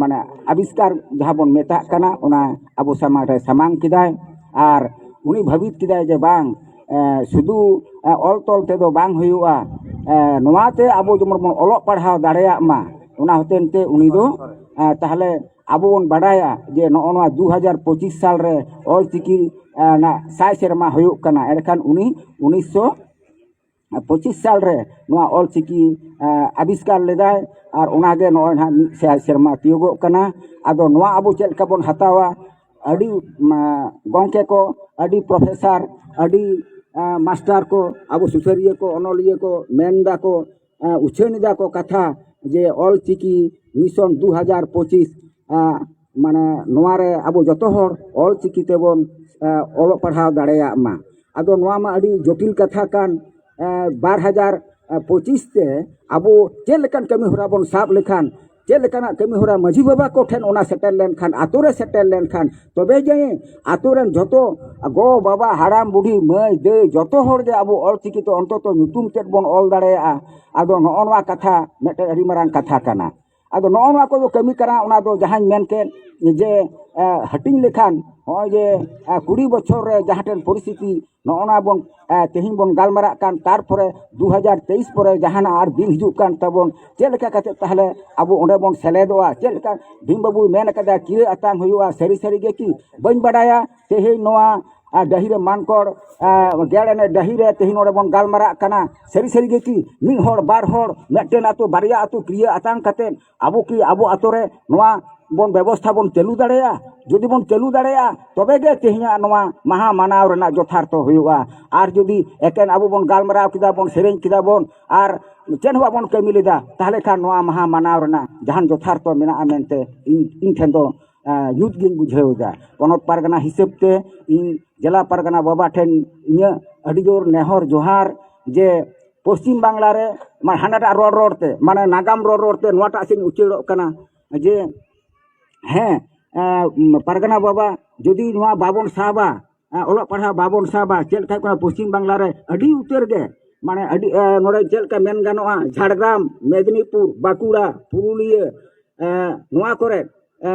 ᱢᱟᱱᱮ ᱟᱵᱤᱥᱠᱟᱨ ᱡᱟᱦᱟᱸ ᱵᱚᱱ ᱢᱮᱛᱟᱜ ᱠᱟᱱᱟ, ᱚᱱᱟ ᱟᱵᱚ ᱥᱟᱢᱟᱝ ᱨᱮ ᱥᱟᱢᱟᱝ ᱠᱮᱫᱟᱭ᱾ ᱟᱨ ᱩᱱᱤ ᱵᱷᱟᱹᱵᱤᱛ ᱠᱮᱫᱟᱭ ᱡᱮ ᱵᱟᱝ, ᱥᱩᱫᱷᱩ ᱚᱞ ᱛᱚᱞ ᱛᱮᱫᱚ ᱵᱟᱝ ᱦᱩᱭᱩᱜᱼᱟ, ᱱᱚᱣᱟᱛᱮ ᱟᱵᱚ ᱡᱮᱢᱚᱱ ᱵᱚᱱ ᱚᱞᱚᱜ ᱯᱟᱲᱦᱟᱣ ᱫᱟᱲᱮᱭᱟᱜ ᱢᱟ᱾ ᱚᱱᱟ ᱦᱚᱛᱮᱱ ᱛᱮ ᱩᱱᱤ ᱫᱚ ᱛᱟᱦᱞᱮ ᱟᱵᱚ ᱵᱚᱱ ᱵᱟᱰᱟᱭᱟ ᱡᱮ ᱱᱚᱜᱼᱚ ᱱᱚᱣᱟ ᱫᱩ ᱦᱟᱡᱟᱨ ᱯᱚᱸᱪᱤᱥ ᱥᱟᱞ ᱨᱮ ᱚᱞ ᱪᱤᱠᱤ ᱨᱮᱱᱟᱜ ᱥᱟᱭ ᱥᱮᱨᱢᱟ ᱦᱩᱭᱩᱜ ᱠᱟᱱᱟ᱾ ᱮᱸᱰᱮᱠᱷᱟᱱ ᱩᱱᱤ ᱩᱱᱤᱥᱥᱚ ᱯᱚᱸᱪᱤᱥ ᱥᱟᱞ ᱨᱮ ᱱᱚᱣᱟ ᱚᱞ ᱪᱤᱠᱤ ᱟᱵᱤᱥᱠᱟᱨ ᱞᱮᱫᱟᱭ᱾ ᱟᱨ ᱚᱱᱟᱜᱮ ᱱᱚᱜᱼᱚᱭ ᱱᱟᱦᱟᱜ ᱢᱤᱫ ᱥᱟᱭ ᱥᱮᱨᱢᱟ ᱛᱤᱭᱳᱜᱚᱜ ᱠᱟᱱᱟ᱾ ᱟᱫᱚ ᱱᱚᱣᱟ ᱟᱵᱚ ᱪᱮᱫ ᱞᱮᱠᱟ ᱵᱚᱱ ᱦᱟᱛᱟᱣᱟ? ᱟᱹᱰᱤ ᱜᱚᱢᱠᱮ ᱠᱚ, ᱟᱹᱰᱤ ᱯᱨᱚᱯᱷᱮᱥᱟᱨ, ᱟᱹᱰᱤ ᱢᱟᱥᱴᱟᱨ ᱠᱚ, ᱟᱵᱚ ᱥᱩᱥᱟᱹᱨᱤᱭᱟᱹ ᱠᱚ, ᱚᱱᱚᱞᱤᱭᱟᱹ ᱠᱚ ᱢᱮᱱ ᱫᱟᱠᱚ, ᱩᱪᱷᱟᱹᱱ ᱮᱫᱟ ᱠᱚ ᱠᱟᱛᱷᱟ ᱡᱮ ᱚᱞ ᱪᱤᱠᱤ ᱢᱤᱥᱚᱱ ᱫᱩ ᱦᱟᱡᱟᱨ ᱯᱚᱸᱪᱤᱥ, ᱢᱟᱱᱮ ᱱᱚᱣᱟ ᱨᱮ ᱟᱵᱚ ᱡᱚᱛᱚ ᱦᱚᱲ ᱚᱞ ᱪᱤᱠᱤ ᱛᱮᱵᱚᱱ ᱚᱞᱚᱜ ᱯᱟᱲᱦᱟᱣ ᱫᱟᱲᱮᱭᱟᱜ ᱢᱟ᱾ ᱟᱫᱚ ᱱᱚᱣᱟ ᱢᱟ ᱟᱹᱰᱤ ᱡᱚᱴᱤᱞ ᱠᱟᱛᱷᱟ ᱠᱟᱱ᱾ ᱵᱟᱨ ᱦᱟᱡᱟᱨ ᱯᱚᱸᱪᱤᱥ ᱛᱮ ᱟᱵᱚ ᱪᱮᱫ ᱞᱮᱠᱟᱱ ᱠᱟᱹᱢᱤ ᱦᱚᱨᱟ ᱵᱚᱱ ᱥᱟᱵ ᱞᱮᱠᱷᱟᱱ, ᱪᱮᱫ ᱞᱮᱠᱟᱱᱟᱜ ᱠᱟᱹᱢᱤ ᱦᱚᱨᱟ ᱢᱟᱹᱡᱷᱤ ᱵᱟᱵᱟ ᱠᱚ ᱴᱷᱮᱱ ᱚᱱᱟ ᱥᱮᱴᱮᱨ ᱞᱮᱱᱠᱷᱟᱱ, ᱟᱛᱳ ᱨᱮ ᱥᱮᱴᱮᱨ ᱞᱮᱱᱠᱷᱟᱱ, ᱛᱚᱵᱮ ᱡᱮ ᱟᱛᱳ ᱨᱮᱱ ᱡᱚᱛᱚ ᱜᱚ ᱵᱟᱵᱟ, ᱦᱟᱲᱟᱢ ᱵᱩᱰᱷᱤ, ᱢᱟᱹᱭ ᱫᱟᱹᱭ, ᱡᱚᱛᱚ ᱦᱚᱲ ᱜᱮ ᱟᱵᱚ ᱚᱞ ᱪᱤᱠᱤ ᱛᱮ ᱚᱱᱛᱚᱛᱚ ᱧᱩᱛᱩᱢ ᱛᱮᱫ ᱵᱚᱱ ᱚᱞ ᱫᱟᱲᱮᱭᱟᱜᱼᱟ᱾ ᱟᱫᱚ ᱱᱚᱜᱼᱚ ᱱᱚᱣᱟ ᱠᱟᱛᱷᱟ ᱢᱤᱫᱴᱮᱱ ᱟᱹᱰᱤ ᱢᱟᱨᱟᱝ ᱠᱟᱛᱷᱟ ᱠᱟᱱᱟ᱾ ᱟᱫᱚ ᱱᱚᱜᱼᱚ ᱱᱚᱣᱟ ᱠᱚᱫᱚ ᱠᱟᱹᱢᱤ ᱠᱟᱱᱟ, ᱚᱱᱟ ᱫᱚ ᱡᱟᱦᱟᱸᱧ ᱢᱮᱱ ᱠᱮᱫ ᱡᱮ ᱦᱟᱹᱴᱤᱧ ᱞᱮᱠᱷᱟᱱ ᱱᱚᱜᱼᱚᱭ ᱡᱮ ᱠᱩᱲᱤ ᱵᱚᱪᱷᱚᱨ ᱨᱮ ᱡᱟᱦᱟᱸ ᱴᱷᱮᱱ ᱯᱚᱨᱤᱥᱛᱷᱤᱛᱤ ᱱᱚᱜᱼᱚ ᱱᱟ ᱵᱚᱱ ᱛᱮᱦᱮᱧ ᱵᱚᱱ ᱜᱟᱞᱢᱟᱨᱟᱜ ᱠᱟᱱ, ᱛᱟᱨᱯᱚᱨᱮ ᱫᱩ ᱦᱟᱡᱟᱨ ᱛᱮᱭᱤᱥ ᱯᱚᱨᱮ ᱡᱟᱦᱟᱱᱟᱜ ᱟᱨ ᱫᱤᱱ ᱦᱤᱡᱩᱜ ᱠᱟᱱ ᱛᱟᱵᱚᱱ, ᱪᱮᱫ ᱞᱮᱠᱟ ᱠᱟᱛᱮ ᱛᱟᱦᱞᱮ ᱟᱵᱚ ᱚᱸᱰᱮ ᱵᱚᱱ ᱥᱮᱞᱮᱫᱚᱜᱼᱟ? ᱪᱮᱫ ᱞᱮᱠᱟ ᱵᱷᱤᱢ ᱵᱟᱹᱵᱩᱭ ᱢᱮᱱ ᱠᱟᱫᱟ, ᱠᱤᱨᱟᱹ ᱟᱛᱟᱝ ᱦᱩᱭᱩᱜᱼᱟ? ᱥᱟᱹᱨᱤ ᱥᱟᱹᱨᱤ ᱜᱮ ᱠᱤ? ᱵᱟᱹᱧ ᱵᱟᱰᱟᱭᱟ᱾ ᱛᱮᱦᱮᱧ ᱱᱚᱣᱟ ᱰᱟᱹᱦᱤ ᱨᱮ ᱢᱟᱱᱠᱚᱲ ᱜᱮᱲ ᱮᱱᱮᱡ ᱰᱟᱹᱦᱤ ᱨᱮ ᱛᱮᱦᱮᱧ ᱱᱚᱰᱮ ᱵᱚᱱ ᱜᱟᱞᱢᱟᱨᱟᱜ ᱠᱟᱱᱟ᱾ ᱥᱟᱹᱨᱤ ᱥᱟᱹᱨᱤ ᱜᱮ ᱠᱤ ᱢᱤᱫ ᱦᱚᱲ ᱵᱟᱨ ᱦᱚᱲ ᱢᱤᱫᱴᱮᱱ ᱟᱹᱛᱩ ᱵᱟᱨᱭᱟ ᱟᱹᱛᱩ ᱠᱤᱨᱟᱹ ᱟᱛᱟᱝ ᱠᱟᱛᱮ ᱟᱵᱚ ᱠᱤ ᱟᱵᱚ ᱟᱛᱳ ᱨᱮ ᱱᱚᱣᱟ ᱵᱚᱱ ᱵᱮᱵᱚᱥᱛᱷᱟ ᱵᱚᱱ ᱪᱟᱹᱞᱩ ᱫᱟᱲᱮᱭᱟᱜᱼᱟ? ᱡᱩᱫᱤ ᱵᱚᱱ ᱪᱟᱹᱞᱩ ᱫᱟᱲᱮᱭᱟᱜᱼᱟ, ᱛᱚᱵᱮ ᱜᱮ ᱛᱮᱦᱮᱧᱟᱜ ᱱᱚᱣᱟ ᱢᱟᱦᱟ ᱢᱟᱱᱟᱣ ᱨᱮᱱᱟᱜ ᱡᱚᱛᱷᱟᱨᱛᱷᱚ ᱦᱩᱭᱩᱜᱼᱟ᱾ ᱟᱨ ᱡᱩᱫᱤ ᱮᱠᱮᱱ ᱟᱵᱚ ᱵᱚᱱ ᱜᱟᱞᱢᱟᱨᱟᱣ ᱠᱮᱫᱟ ᱵᱚᱱ, ᱥᱮᱨᱮᱧ ᱠᱮᱫᱟ ᱵᱚᱱ, ᱟᱨ ᱪᱮᱫ ᱦᱚᱸ ᱵᱟᱵᱚᱱ ᱠᱟᱹᱢᱤ ᱞᱮᱫᱟ, ᱛᱟᱦᱚᱞᱮ ᱠᱷᱟᱱ ᱱᱚᱣᱟ ᱢᱟᱦᱟ ᱢᱟᱱᱟᱣ ᱨᱮᱱᱟᱜ ᱡᱟᱦᱟᱱ ᱡᱚᱛᱷᱟᱨᱛᱷᱚ ᱢᱮᱱᱟᱜᱼᱟ ᱢᱮᱱᱛᱮ ᱤᱧ, ᱤᱧ ᱴᱷᱮᱱ ᱫᱚ ᱧᱩᱛ ᱜᱤᱧ ᱵᱩᱡᱷᱟᱹᱣ ᱮᱫᱟ᱾ ᱯᱚᱱᱚᱛ ᱯᱟᱨᱜᱟᱱᱟ ᱦᱤᱥᱟᱹᱵ ᱛᱮ ᱤᱧ ᱡᱮᱞᱟ ᱯᱟᱨᱜᱟᱱᱟ ᱵᱟᱵᱟ ᱴᱷᱮᱱ ᱤᱧᱟᱹᱜ ᱟᱹᱰᱤ ᱡᱳᱨ ᱱᱮᱦᱚᱨ ᱡᱚᱦᱟᱨ ᱡᱮ ᱯᱚᱥᱪᱤᱢ ᱵᱟᱝᱞᱟ ᱨᱮ, ᱢᱟᱱᱮ ᱦᱟᱱᱟᱴᱟᱜ ᱨᱚᱲ ᱨᱚᱲ ᱛᱮ, ᱢᱟᱱᱮ ᱱᱟᱜᱟᱢ ᱨᱚᱲ ᱨᱚᱲ ᱛᱮ ᱱᱚᱣᱟᱴᱟᱜ ᱥᱮᱫ ᱤᱧ ᱩᱪᱟᱹᱲᱚᱜ ᱠᱟᱱᱟ ᱡᱮ ᱦᱮᱸ, ᱯᱟᱨᱜᱟᱱᱟ ᱵᱟᱵᱟ, ᱡᱩᱫᱤ ᱱᱚᱣᱟ ᱵᱟᱵᱚᱱ ᱥᱟᱵᱟ, ᱚᱞᱚᱜ ᱯᱟᱲᱦᱟᱣ ᱵᱟᱵᱚᱱ ᱥᱟᱵᱟ, ᱪᱮᱫ ᱞᱮᱠᱟ ᱦᱩᱭᱩᱜ ᱠᱟᱱᱟ ᱯᱚᱥᱪᱤᱢ ᱵᱟᱝᱞᱟ ᱨᱮ ᱟᱹᱰᱤ ᱩᱛᱟᱹᱨ ᱜᱮ, ᱢᱟᱱᱮ ᱟᱹᱰᱤ ᱱᱚᱰᱮ ᱪᱮᱫ ᱞᱮᱠᱟ ᱢᱮᱱ ᱜᱟᱱᱚᱜᱼᱟ, ᱡᱷᱟᱲᱜᱨᱟᱢ, ᱢᱮᱫᱽᱱᱤᱯᱩᱨ, ᱵᱟᱸᱠᱩᱲᱟ, ᱯᱩᱨᱩᱞᱤᱭᱟᱹ, ᱱᱚᱣᱟ ᱠᱚᱨᱮ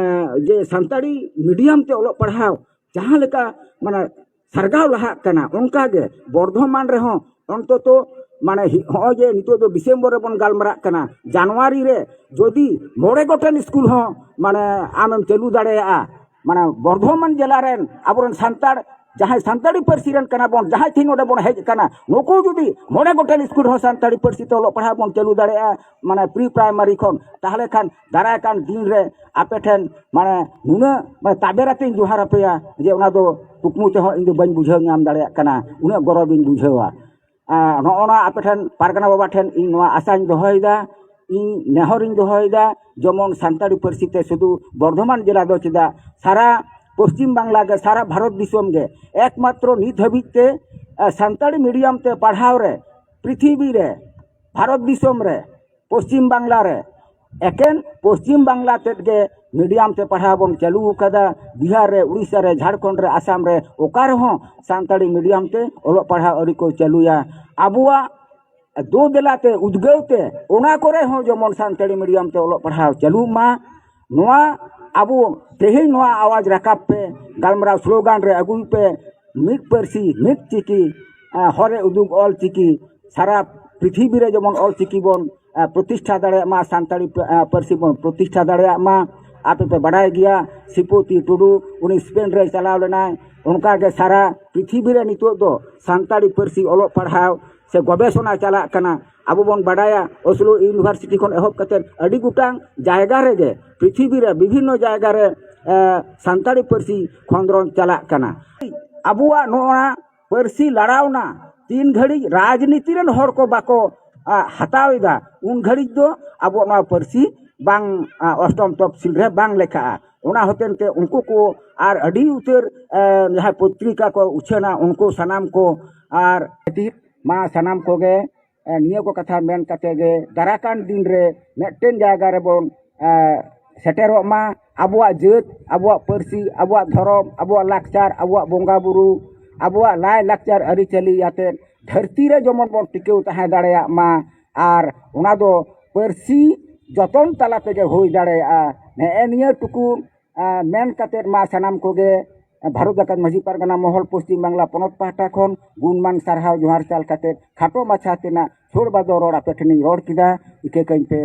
ᱡᱮ ᱥᱟᱱᱛᱟᱲᱤ ᱢᱤᱰᱤᱭᱟᱢ ᱛᱮ ᱚᱞᱚᱜ ᱯᱟᱲᱦᱟᱣ ᱡᱟᱦᱟᱸ ᱞᱮᱠᱟ ᱢᱟᱱᱮ ᱥᱟᱨᱜᱟᱣ ᱞᱟᱦᱟᱜ ᱠᱟᱱᱟ, ᱚᱱᱠᱟ ᱜᱮ ᱵᱚᱨᱫᱷᱚᱢᱟᱱ ᱨᱮᱦᱚᱸ ᱚᱱᱛᱚᱛᱚ ᱢᱟᱱᱮ ᱦᱚᱸᱜᱼᱚᱭ ᱡᱮ ᱱᱤᱛᱚᱜ ᱫᱚ ᱰᱤᱥᱮᱢᱵᱚᱨ ᱨᱮᱵᱚᱱ ᱜᱟᱞᱢᱟᱨᱟᱜ ᱠᱟᱱᱟ, ᱡᱟᱱᱩᱣᱟᱨᱤ ᱨᱮ ᱡᱩᱫᱤ ᱢᱚᱬᱮ ᱜᱚᱴᱮᱱ ᱥᱠᱩᱞ ᱦᱚᱸ ᱢᱟᱱᱮ ᱟᱢᱮᱢ ᱪᱟᱹᱞᱩ ᱫᱟᱲᱮᱭᱟᱜᱼᱟ, ᱢᱟᱱᱮ ᱵᱚᱨᱫᱷᱚᱢᱟᱱ ᱡᱮᱞᱟ ᱨᱮᱱ ᱟᱵᱚᱨᱮᱱ ᱥᱟᱱᱛᱟᱲ ᱡᱟᱦᱟᱸᱭ ᱥᱟᱱᱛᱟᱲᱤ ᱯᱟᱹᱨᱥᱤ ᱨᱮᱱ ᱠᱟᱱᱟ ᱵᱚᱱ, ᱡᱟᱦᱟᱸᱭ ᱴᱷᱮᱱ ᱱᱚᱰᱮ ᱵᱚᱱ ᱦᱮᱡ ᱟᱠᱟᱱᱟ, ᱱᱩᱠᱩ ᱡᱩᱫᱤ ᱢᱚᱬᱮ ᱜᱚᱴᱮᱱ ᱥᱠᱩᱞ ᱨᱮᱦᱚᱸ ᱥᱟᱱᱛᱟᱲᱤ ᱯᱟᱹᱨᱥᱤ ᱛᱮ ᱚᱞᱚᱜ ᱯᱟᱲᱦᱟᱣ ᱵᱚᱱ ᱪᱟᱹᱞᱩ ᱫᱟᱲᱮᱭᱟᱜᱼᱟ, ᱢᱟᱱᱮ ᱯᱨᱤ ᱯᱨᱟᱭᱢᱟᱨᱤ ᱠᱷᱚᱱ, ᱛᱟᱦᱚᱞᱮ ᱠᱷᱟᱱ ᱫᱟᱨᱟᱭ ᱠᱟᱱ ᱫᱤᱱ ᱨᱮ ᱟᱯᱮ ᱴᱷᱮᱱ ᱢᱟᱱᱮ ᱱᱩᱱᱟᱹᱜ ᱢᱟᱱᱮ ᱛᱟᱵᱮᱨ ᱟᱛᱮᱧ ᱡᱚᱦᱟᱨ ᱟᱯᱮᱭᱟ ᱡᱮ ᱚᱱᱟ ᱫᱚ ᱠᱩᱠᱢᱩ ᱛᱮᱦᱚᱸ ᱤᱧ ᱫᱚ ᱵᱟᱹᱧ ᱵᱩᱡᱷᱟᱹᱣ ᱧᱟᱢ ᱫᱟᱲᱮᱭᱟᱜ ᱠᱟᱱᱟ, ᱩᱱᱟᱹᱜ ᱜᱚᱨᱚᱵᱤᱧ ᱵᱩᱡᱷᱟᱹᱣᱟ᱾ ᱟᱨ ᱱᱚᱜᱼᱚ ᱱᱚᱣᱟ ᱟᱯᱮ ᱴᱷᱮᱱ ᱯᱟᱨᱜᱟᱱᱟ ᱵᱟᱵᱟ ᱴᱷᱮᱱ ᱤᱧ ᱱᱚᱣᱟ ᱟᱥᱟᱧ ᱫᱚᱦᱚᱭᱮᱫᱟ, ᱤᱧ ᱱᱮᱦᱚᱨᱤᱧ ᱫᱚᱦᱚᱭᱮᱫᱟ, ᱡᱮᱢᱚᱱ ᱥᱟᱱᱛᱟᱲᱤ ᱯᱟᱹᱨᱥᱤ ᱛᱮ ᱥᱩᱫᱷᱩ ᱵᱚᱨᱫᱷᱚᱢᱟᱱ ᱡᱮᱞᱟ ᱫᱚ ᱪᱮᱫᱟᱜ, ᱥᱟᱨᱟ ᱯᱚᱥᱪᱤᱢ ᱵᱟᱝᱞᱟ ᱜᱮ, ᱥᱟᱨᱟ ᱵᱷᱟᱨᱚᱛ ᱫᱤᱥᱚᱢ ᱜᱮ ᱮᱠᱢᱟᱛᱨᱚ ᱱᱤᱛ ᱦᱟᱹᱵᱤᱡ ᱛᱮ ᱥᱟᱱᱛᱟᱲᱤ ᱢᱤᱰᱤᱭᱟᱢ ᱛᱮ ᱯᱟᱲᱦᱟᱣ ᱨᱮ ᱯᱨᱤᱛᱷᱤᱵᱤ ᱨᱮ, ᱵᱷᱟᱨᱚᱛ ᱫᱤᱥᱚᱢ ᱨᱮ, ᱯᱚᱥᱪᱤᱢ ᱵᱟᱝᱞᱟ ᱨᱮ ᱮᱠᱮᱱ ᱯᱚᱥᱪᱤᱢ ᱵᱟᱝᱞᱟ ᱛᱮᱫ ᱜᱮ ᱢᱤᱰᱤᱭᱟᱢ ᱛᱮ ᱯᱟᱲᱦᱟᱣ ᱵᱚᱱ ᱪᱟᱹᱞᱩ ᱟᱠᱟᱫᱟ᱾ ᱵᱤᱦᱟᱨ ᱨᱮ, ᱩᱲᱤᱥᱥᱟ ᱨᱮ, ᱡᱷᱟᱲᱠᱷᱚᱸᱰ ᱨᱮ, ᱟᱥᱟᱢ ᱨᱮ ᱚᱠᱟ ᱨᱮᱦᱚᱸ ᱥᱟᱱᱛᱟᱲᱤ ᱢᱤᱰᱤᱭᱟᱢ ᱛᱮ ᱚᱞᱚᱜ ᱯᱟᱲᱦᱟᱣ ᱟᱹᱣᱨᱤ ᱠᱚ ᱪᱟᱹᱞᱩᱭᱟ᱾ ᱟᱵᱚᱣᱟᱜ ᱫᱩ ᱫᱮᱞᱟ ᱛᱮ, ᱩᱫᱽᱜᱟᱹᱣ ᱛᱮ ᱚᱱᱟ ᱠᱚᱨᱮ ᱦᱚᱸ ᱡᱮᱢᱚᱱ ᱥᱟᱱᱛᱟᱲᱤ ᱢᱤᱰᱤᱭᱟᱢ ᱛᱮ ᱚᱞᱚᱜ ᱯᱟᱲᱦᱟᱣ ᱪᱟᱹᱞᱩᱜ ᱢᱟ᱾ ᱱᱚᱣᱟ ᱟᱵᱚ ᱛᱮᱦᱮᱧ ᱱᱚᱣᱟ ᱟᱣᱟᱡᱽ ᱨᱟᱠᱟᱵ ᱯᱮ, ᱜᱟᱞᱢᱟᱨᱟᱣ ᱥᱞᱳᱜᱟᱱ ᱨᱮ ᱟᱹᱜᱩᱭ ᱯᱮ, ᱢᱤᱫ ᱯᱟᱹᱨᱥᱤ ᱢᱤᱫ ᱪᱤᱠᱤ, ᱦᱚᱨᱮ ᱩᱫᱩᱜ ᱚᱞ ᱪᱤᱠᱤ, ᱥᱟᱨᱟ ᱯᱨᱤᱛᱷᱤᱵᱤ ᱨᱮ ᱡᱮᱢᱚᱱ ᱚᱞ ᱪᱤᱠᱤ ᱵᱚᱱ ᱯᱨᱚᱛᱤᱥᱴᱷᱟ ᱫᱟᱲᱮᱭᱟᱜ ᱢᱟ, ᱥᱟᱱᱛᱟᱲᱤ ᱯᱟᱹᱨᱥᱤ ᱵᱚᱱ ᱯᱨᱚᱛᱤᱥᱴᱷᱟ ᱫᱟᱲᱮᱭᱟᱜ ᱢᱟ᱾ ᱟᱯᱮ ᱯᱮ ᱵᱟᱰᱟᱭ ᱜᱮᱭᱟ, ᱥᱨᱤᱯᱚᱛᱤ ᱴᱩᱰᱩ, ᱩᱱᱤ ᱥᱯᱮᱱ ᱨᱮᱭ ᱪᱟᱞᱟᱣ ᱞᱮᱱᱟᱭ᱾ ᱚᱱᱠᱟᱜᱮ ᱥᱟᱨᱟ ᱯᱨᱤᱛᱷᱤᱵᱤ ᱨᱮ ᱱᱤᱛᱚᱜ ᱫᱚ ᱥᱟᱱᱛᱟᱲᱤ ᱯᱟᱹᱨᱥᱤ ᱚᱞᱚᱜ ᱯᱟᱲᱦᱟᱣ ᱥᱮ ᱜᱚᱵᱮᱥᱚᱱᱟ ᱪᱟᱞᱟᱜ ᱠᱟᱱᱟ᱾ ᱟᱵᱚ ᱵᱚᱱ ᱵᱟᱰᱟᱭᱟ, ᱚᱥᱞᱳ ᱤᱭᱩᱱᱤᱵᱷᱟᱨᱥᱤᱴᱤ ᱠᱷᱚᱱ ᱮᱦᱚᱵ ᱠᱟᱛᱮ ᱟᱹᱰᱤ ᱜᱚᱴᱟᱝ ᱡᱟᱭᱜᱟ ᱨᱮᱜᱮ, ᱯᱨᱤᱛᱷᱤᱵᱤ ᱨᱮ ᱵᱤᱵᱷᱤᱱᱱᱚ ᱡᱟᱭᱜᱟ ᱨᱮ ᱥᱟᱱᱛᱟᱲᱤ ᱯᱟᱹᱨᱥᱤ ᱠᱷᱚᱸᱫᱽᱨᱚᱸᱫᱽ ᱪᱟᱞᱟᱜ ᱠᱟᱱᱟ᱾ ᱟᱵᱚᱣᱟᱜ ᱱᱚᱣᱟ ᱯᱟᱹᱨᱥᱤ ᱞᱟᱲᱟᱣᱱᱟ ᱛᱤᱱ ᱜᱷᱟᱹᱲᱤᱡ ᱨᱟᱡᱽᱱᱤᱛᱤ ᱨᱮᱱ ᱦᱚᱲ ᱠᱚ ᱵᱟᱠᱚ ᱦᱟᱛᱟᱣ ᱮᱫᱟ, ᱩᱱ ᱜᱷᱟᱹᱲᱤᱡ ᱫᱚ ᱟᱵᱚᱣᱟᱜ ᱱᱚᱣᱟ ᱯᱟᱹᱨᱥᱤ ᱵᱟᱝ ᱚᱥᱴᱚᱢ ᱛᱚᱯᱥᱤᱞ ᱨᱮ ᱵᱟᱝ ᱞᱮᱠᱷᱟᱜᱼᱟ᱾ ᱚᱱᱟ ᱦᱚᱛᱮᱱ ᱛᱮ ᱩᱱᱠᱩ ᱠᱚ ᱟᱨ ᱟᱹᱰᱤ ᱩᱛᱟᱹᱨ ᱡᱟᱦᱟᱸ ᱯᱚᱛᱨᱤᱠᱟ ᱠᱚ ᱩᱪᱷᱟᱹᱱᱟ, ᱩᱱᱠᱩ ᱥᱟᱱᱟᱢ ᱠᱚ ᱟᱨ ᱠᱷᱟᱹᱛᱤᱨ ᱢᱟ ᱥᱟᱱᱟᱢ ᱠᱚᱜᱮ ᱱᱤᱭᱟᱹ ᱠᱚ ᱠᱟᱛᱷᱟ ᱢᱮᱱ ᱠᱟᱛᱮ ᱜᱮ ᱫᱟᱨᱟᱠᱟᱱ ᱫᱤᱱ ᱨᱮ ᱢᱤᱫᱴᱮᱱ ᱡᱟᱭᱜᱟ ᱨᱮᱵᱚᱱ ᱥᱮᱴᱮᱨᱚᱜ ᱢᱟ᱾ ᱟᱵᱚᱣᱟᱜ ᱡᱟᱹᱛ, ᱟᱵᱚᱣᱟᱜ ᱯᱟᱹᱨᱥᱤ, ᱟᱵᱚᱣᱟᱜ ᱫᱷᱚᱨᱚᱢ, ᱟᱵᱚᱣᱟᱜ ᱞᱟᱠᱪᱟᱨ, ᱟᱵᱚᱣᱟᱜ ᱵᱚᱸᱜᱟ ᱵᱩᱨᱩ, ᱟᱵᱚᱣᱟᱜ ᱞᱟᱭ ᱞᱟᱠᱪᱟᱨ ᱟᱹᱨᱤᱪᱟᱹᱞᱤ ᱟᱛᱮᱫ ᱫᱷᱟᱹᱨᱛᱤ ᱨᱮ ᱡᱮᱢᱚᱱ ᱵᱚᱱ ᱴᱤᱠᱟᱹᱣ ᱛᱟᱦᱮᱸ ᱫᱟᱲᱮᱭᱟᱜ ᱢᱟ᱾ ᱟᱨ ᱚᱱᱟ ᱫᱚ ᱯᱟᱹᱨᱥᱤ ᱡᱚᱛᱚᱱ ᱛᱟᱞᱟ ᱛᱮᱜᱮ ᱦᱩᱭ ᱫᱟᱲᱮᱭᱟᱜᱼᱟ᱾ ᱱᱮᱜᱼᱮ ᱱᱤᱭᱟᱹ ᱴᱩᱠᱩ, ᱟ, ᱢᱮᱱ ᱠᱟᱛᱮᱫ ᱢᱟ ᱥᱟᱱᱟᱢ ᱠᱚᱜᱮ ᱵᱷᱟᱨᱚᱛ ᱡᱟᱠᱟᱛ ᱢᱟᱹᱡᱷᱤ ᱯᱟᱨᱜᱟᱱᱟ ᱢᱚᱦᱚᱞ ᱯᱚᱥᱪᱤᱢ ᱵᱟᱝᱞᱟ ᱯᱚᱱᱚᱛ ᱯᱟᱦᱴᱟ ᱠᱷᱚᱱ ᱜᱩᱱᱢᱟᱱ ᱥᱟᱨᱦᱟᱣ ᱡᱚᱦᱟᱨ ᱪᱟᱞ ᱠᱟᱛᱮᱫ ᱠᱷᱟᱴᱚ ᱢᱟᱪᱷᱟ ᱛᱮᱱᱟᱜ ᱪᱷᱟᱹᱲ ᱵᱟᱫᱚ ᱨᱚᱲ ᱟᱯᱮ ᱴᱷᱮᱱᱤᱧ ᱨᱚᱲ ᱠᱮᱫᱟ᱾ ᱤᱠᱟᱹ ᱠᱟᱹᱧ ᱯᱮ᱾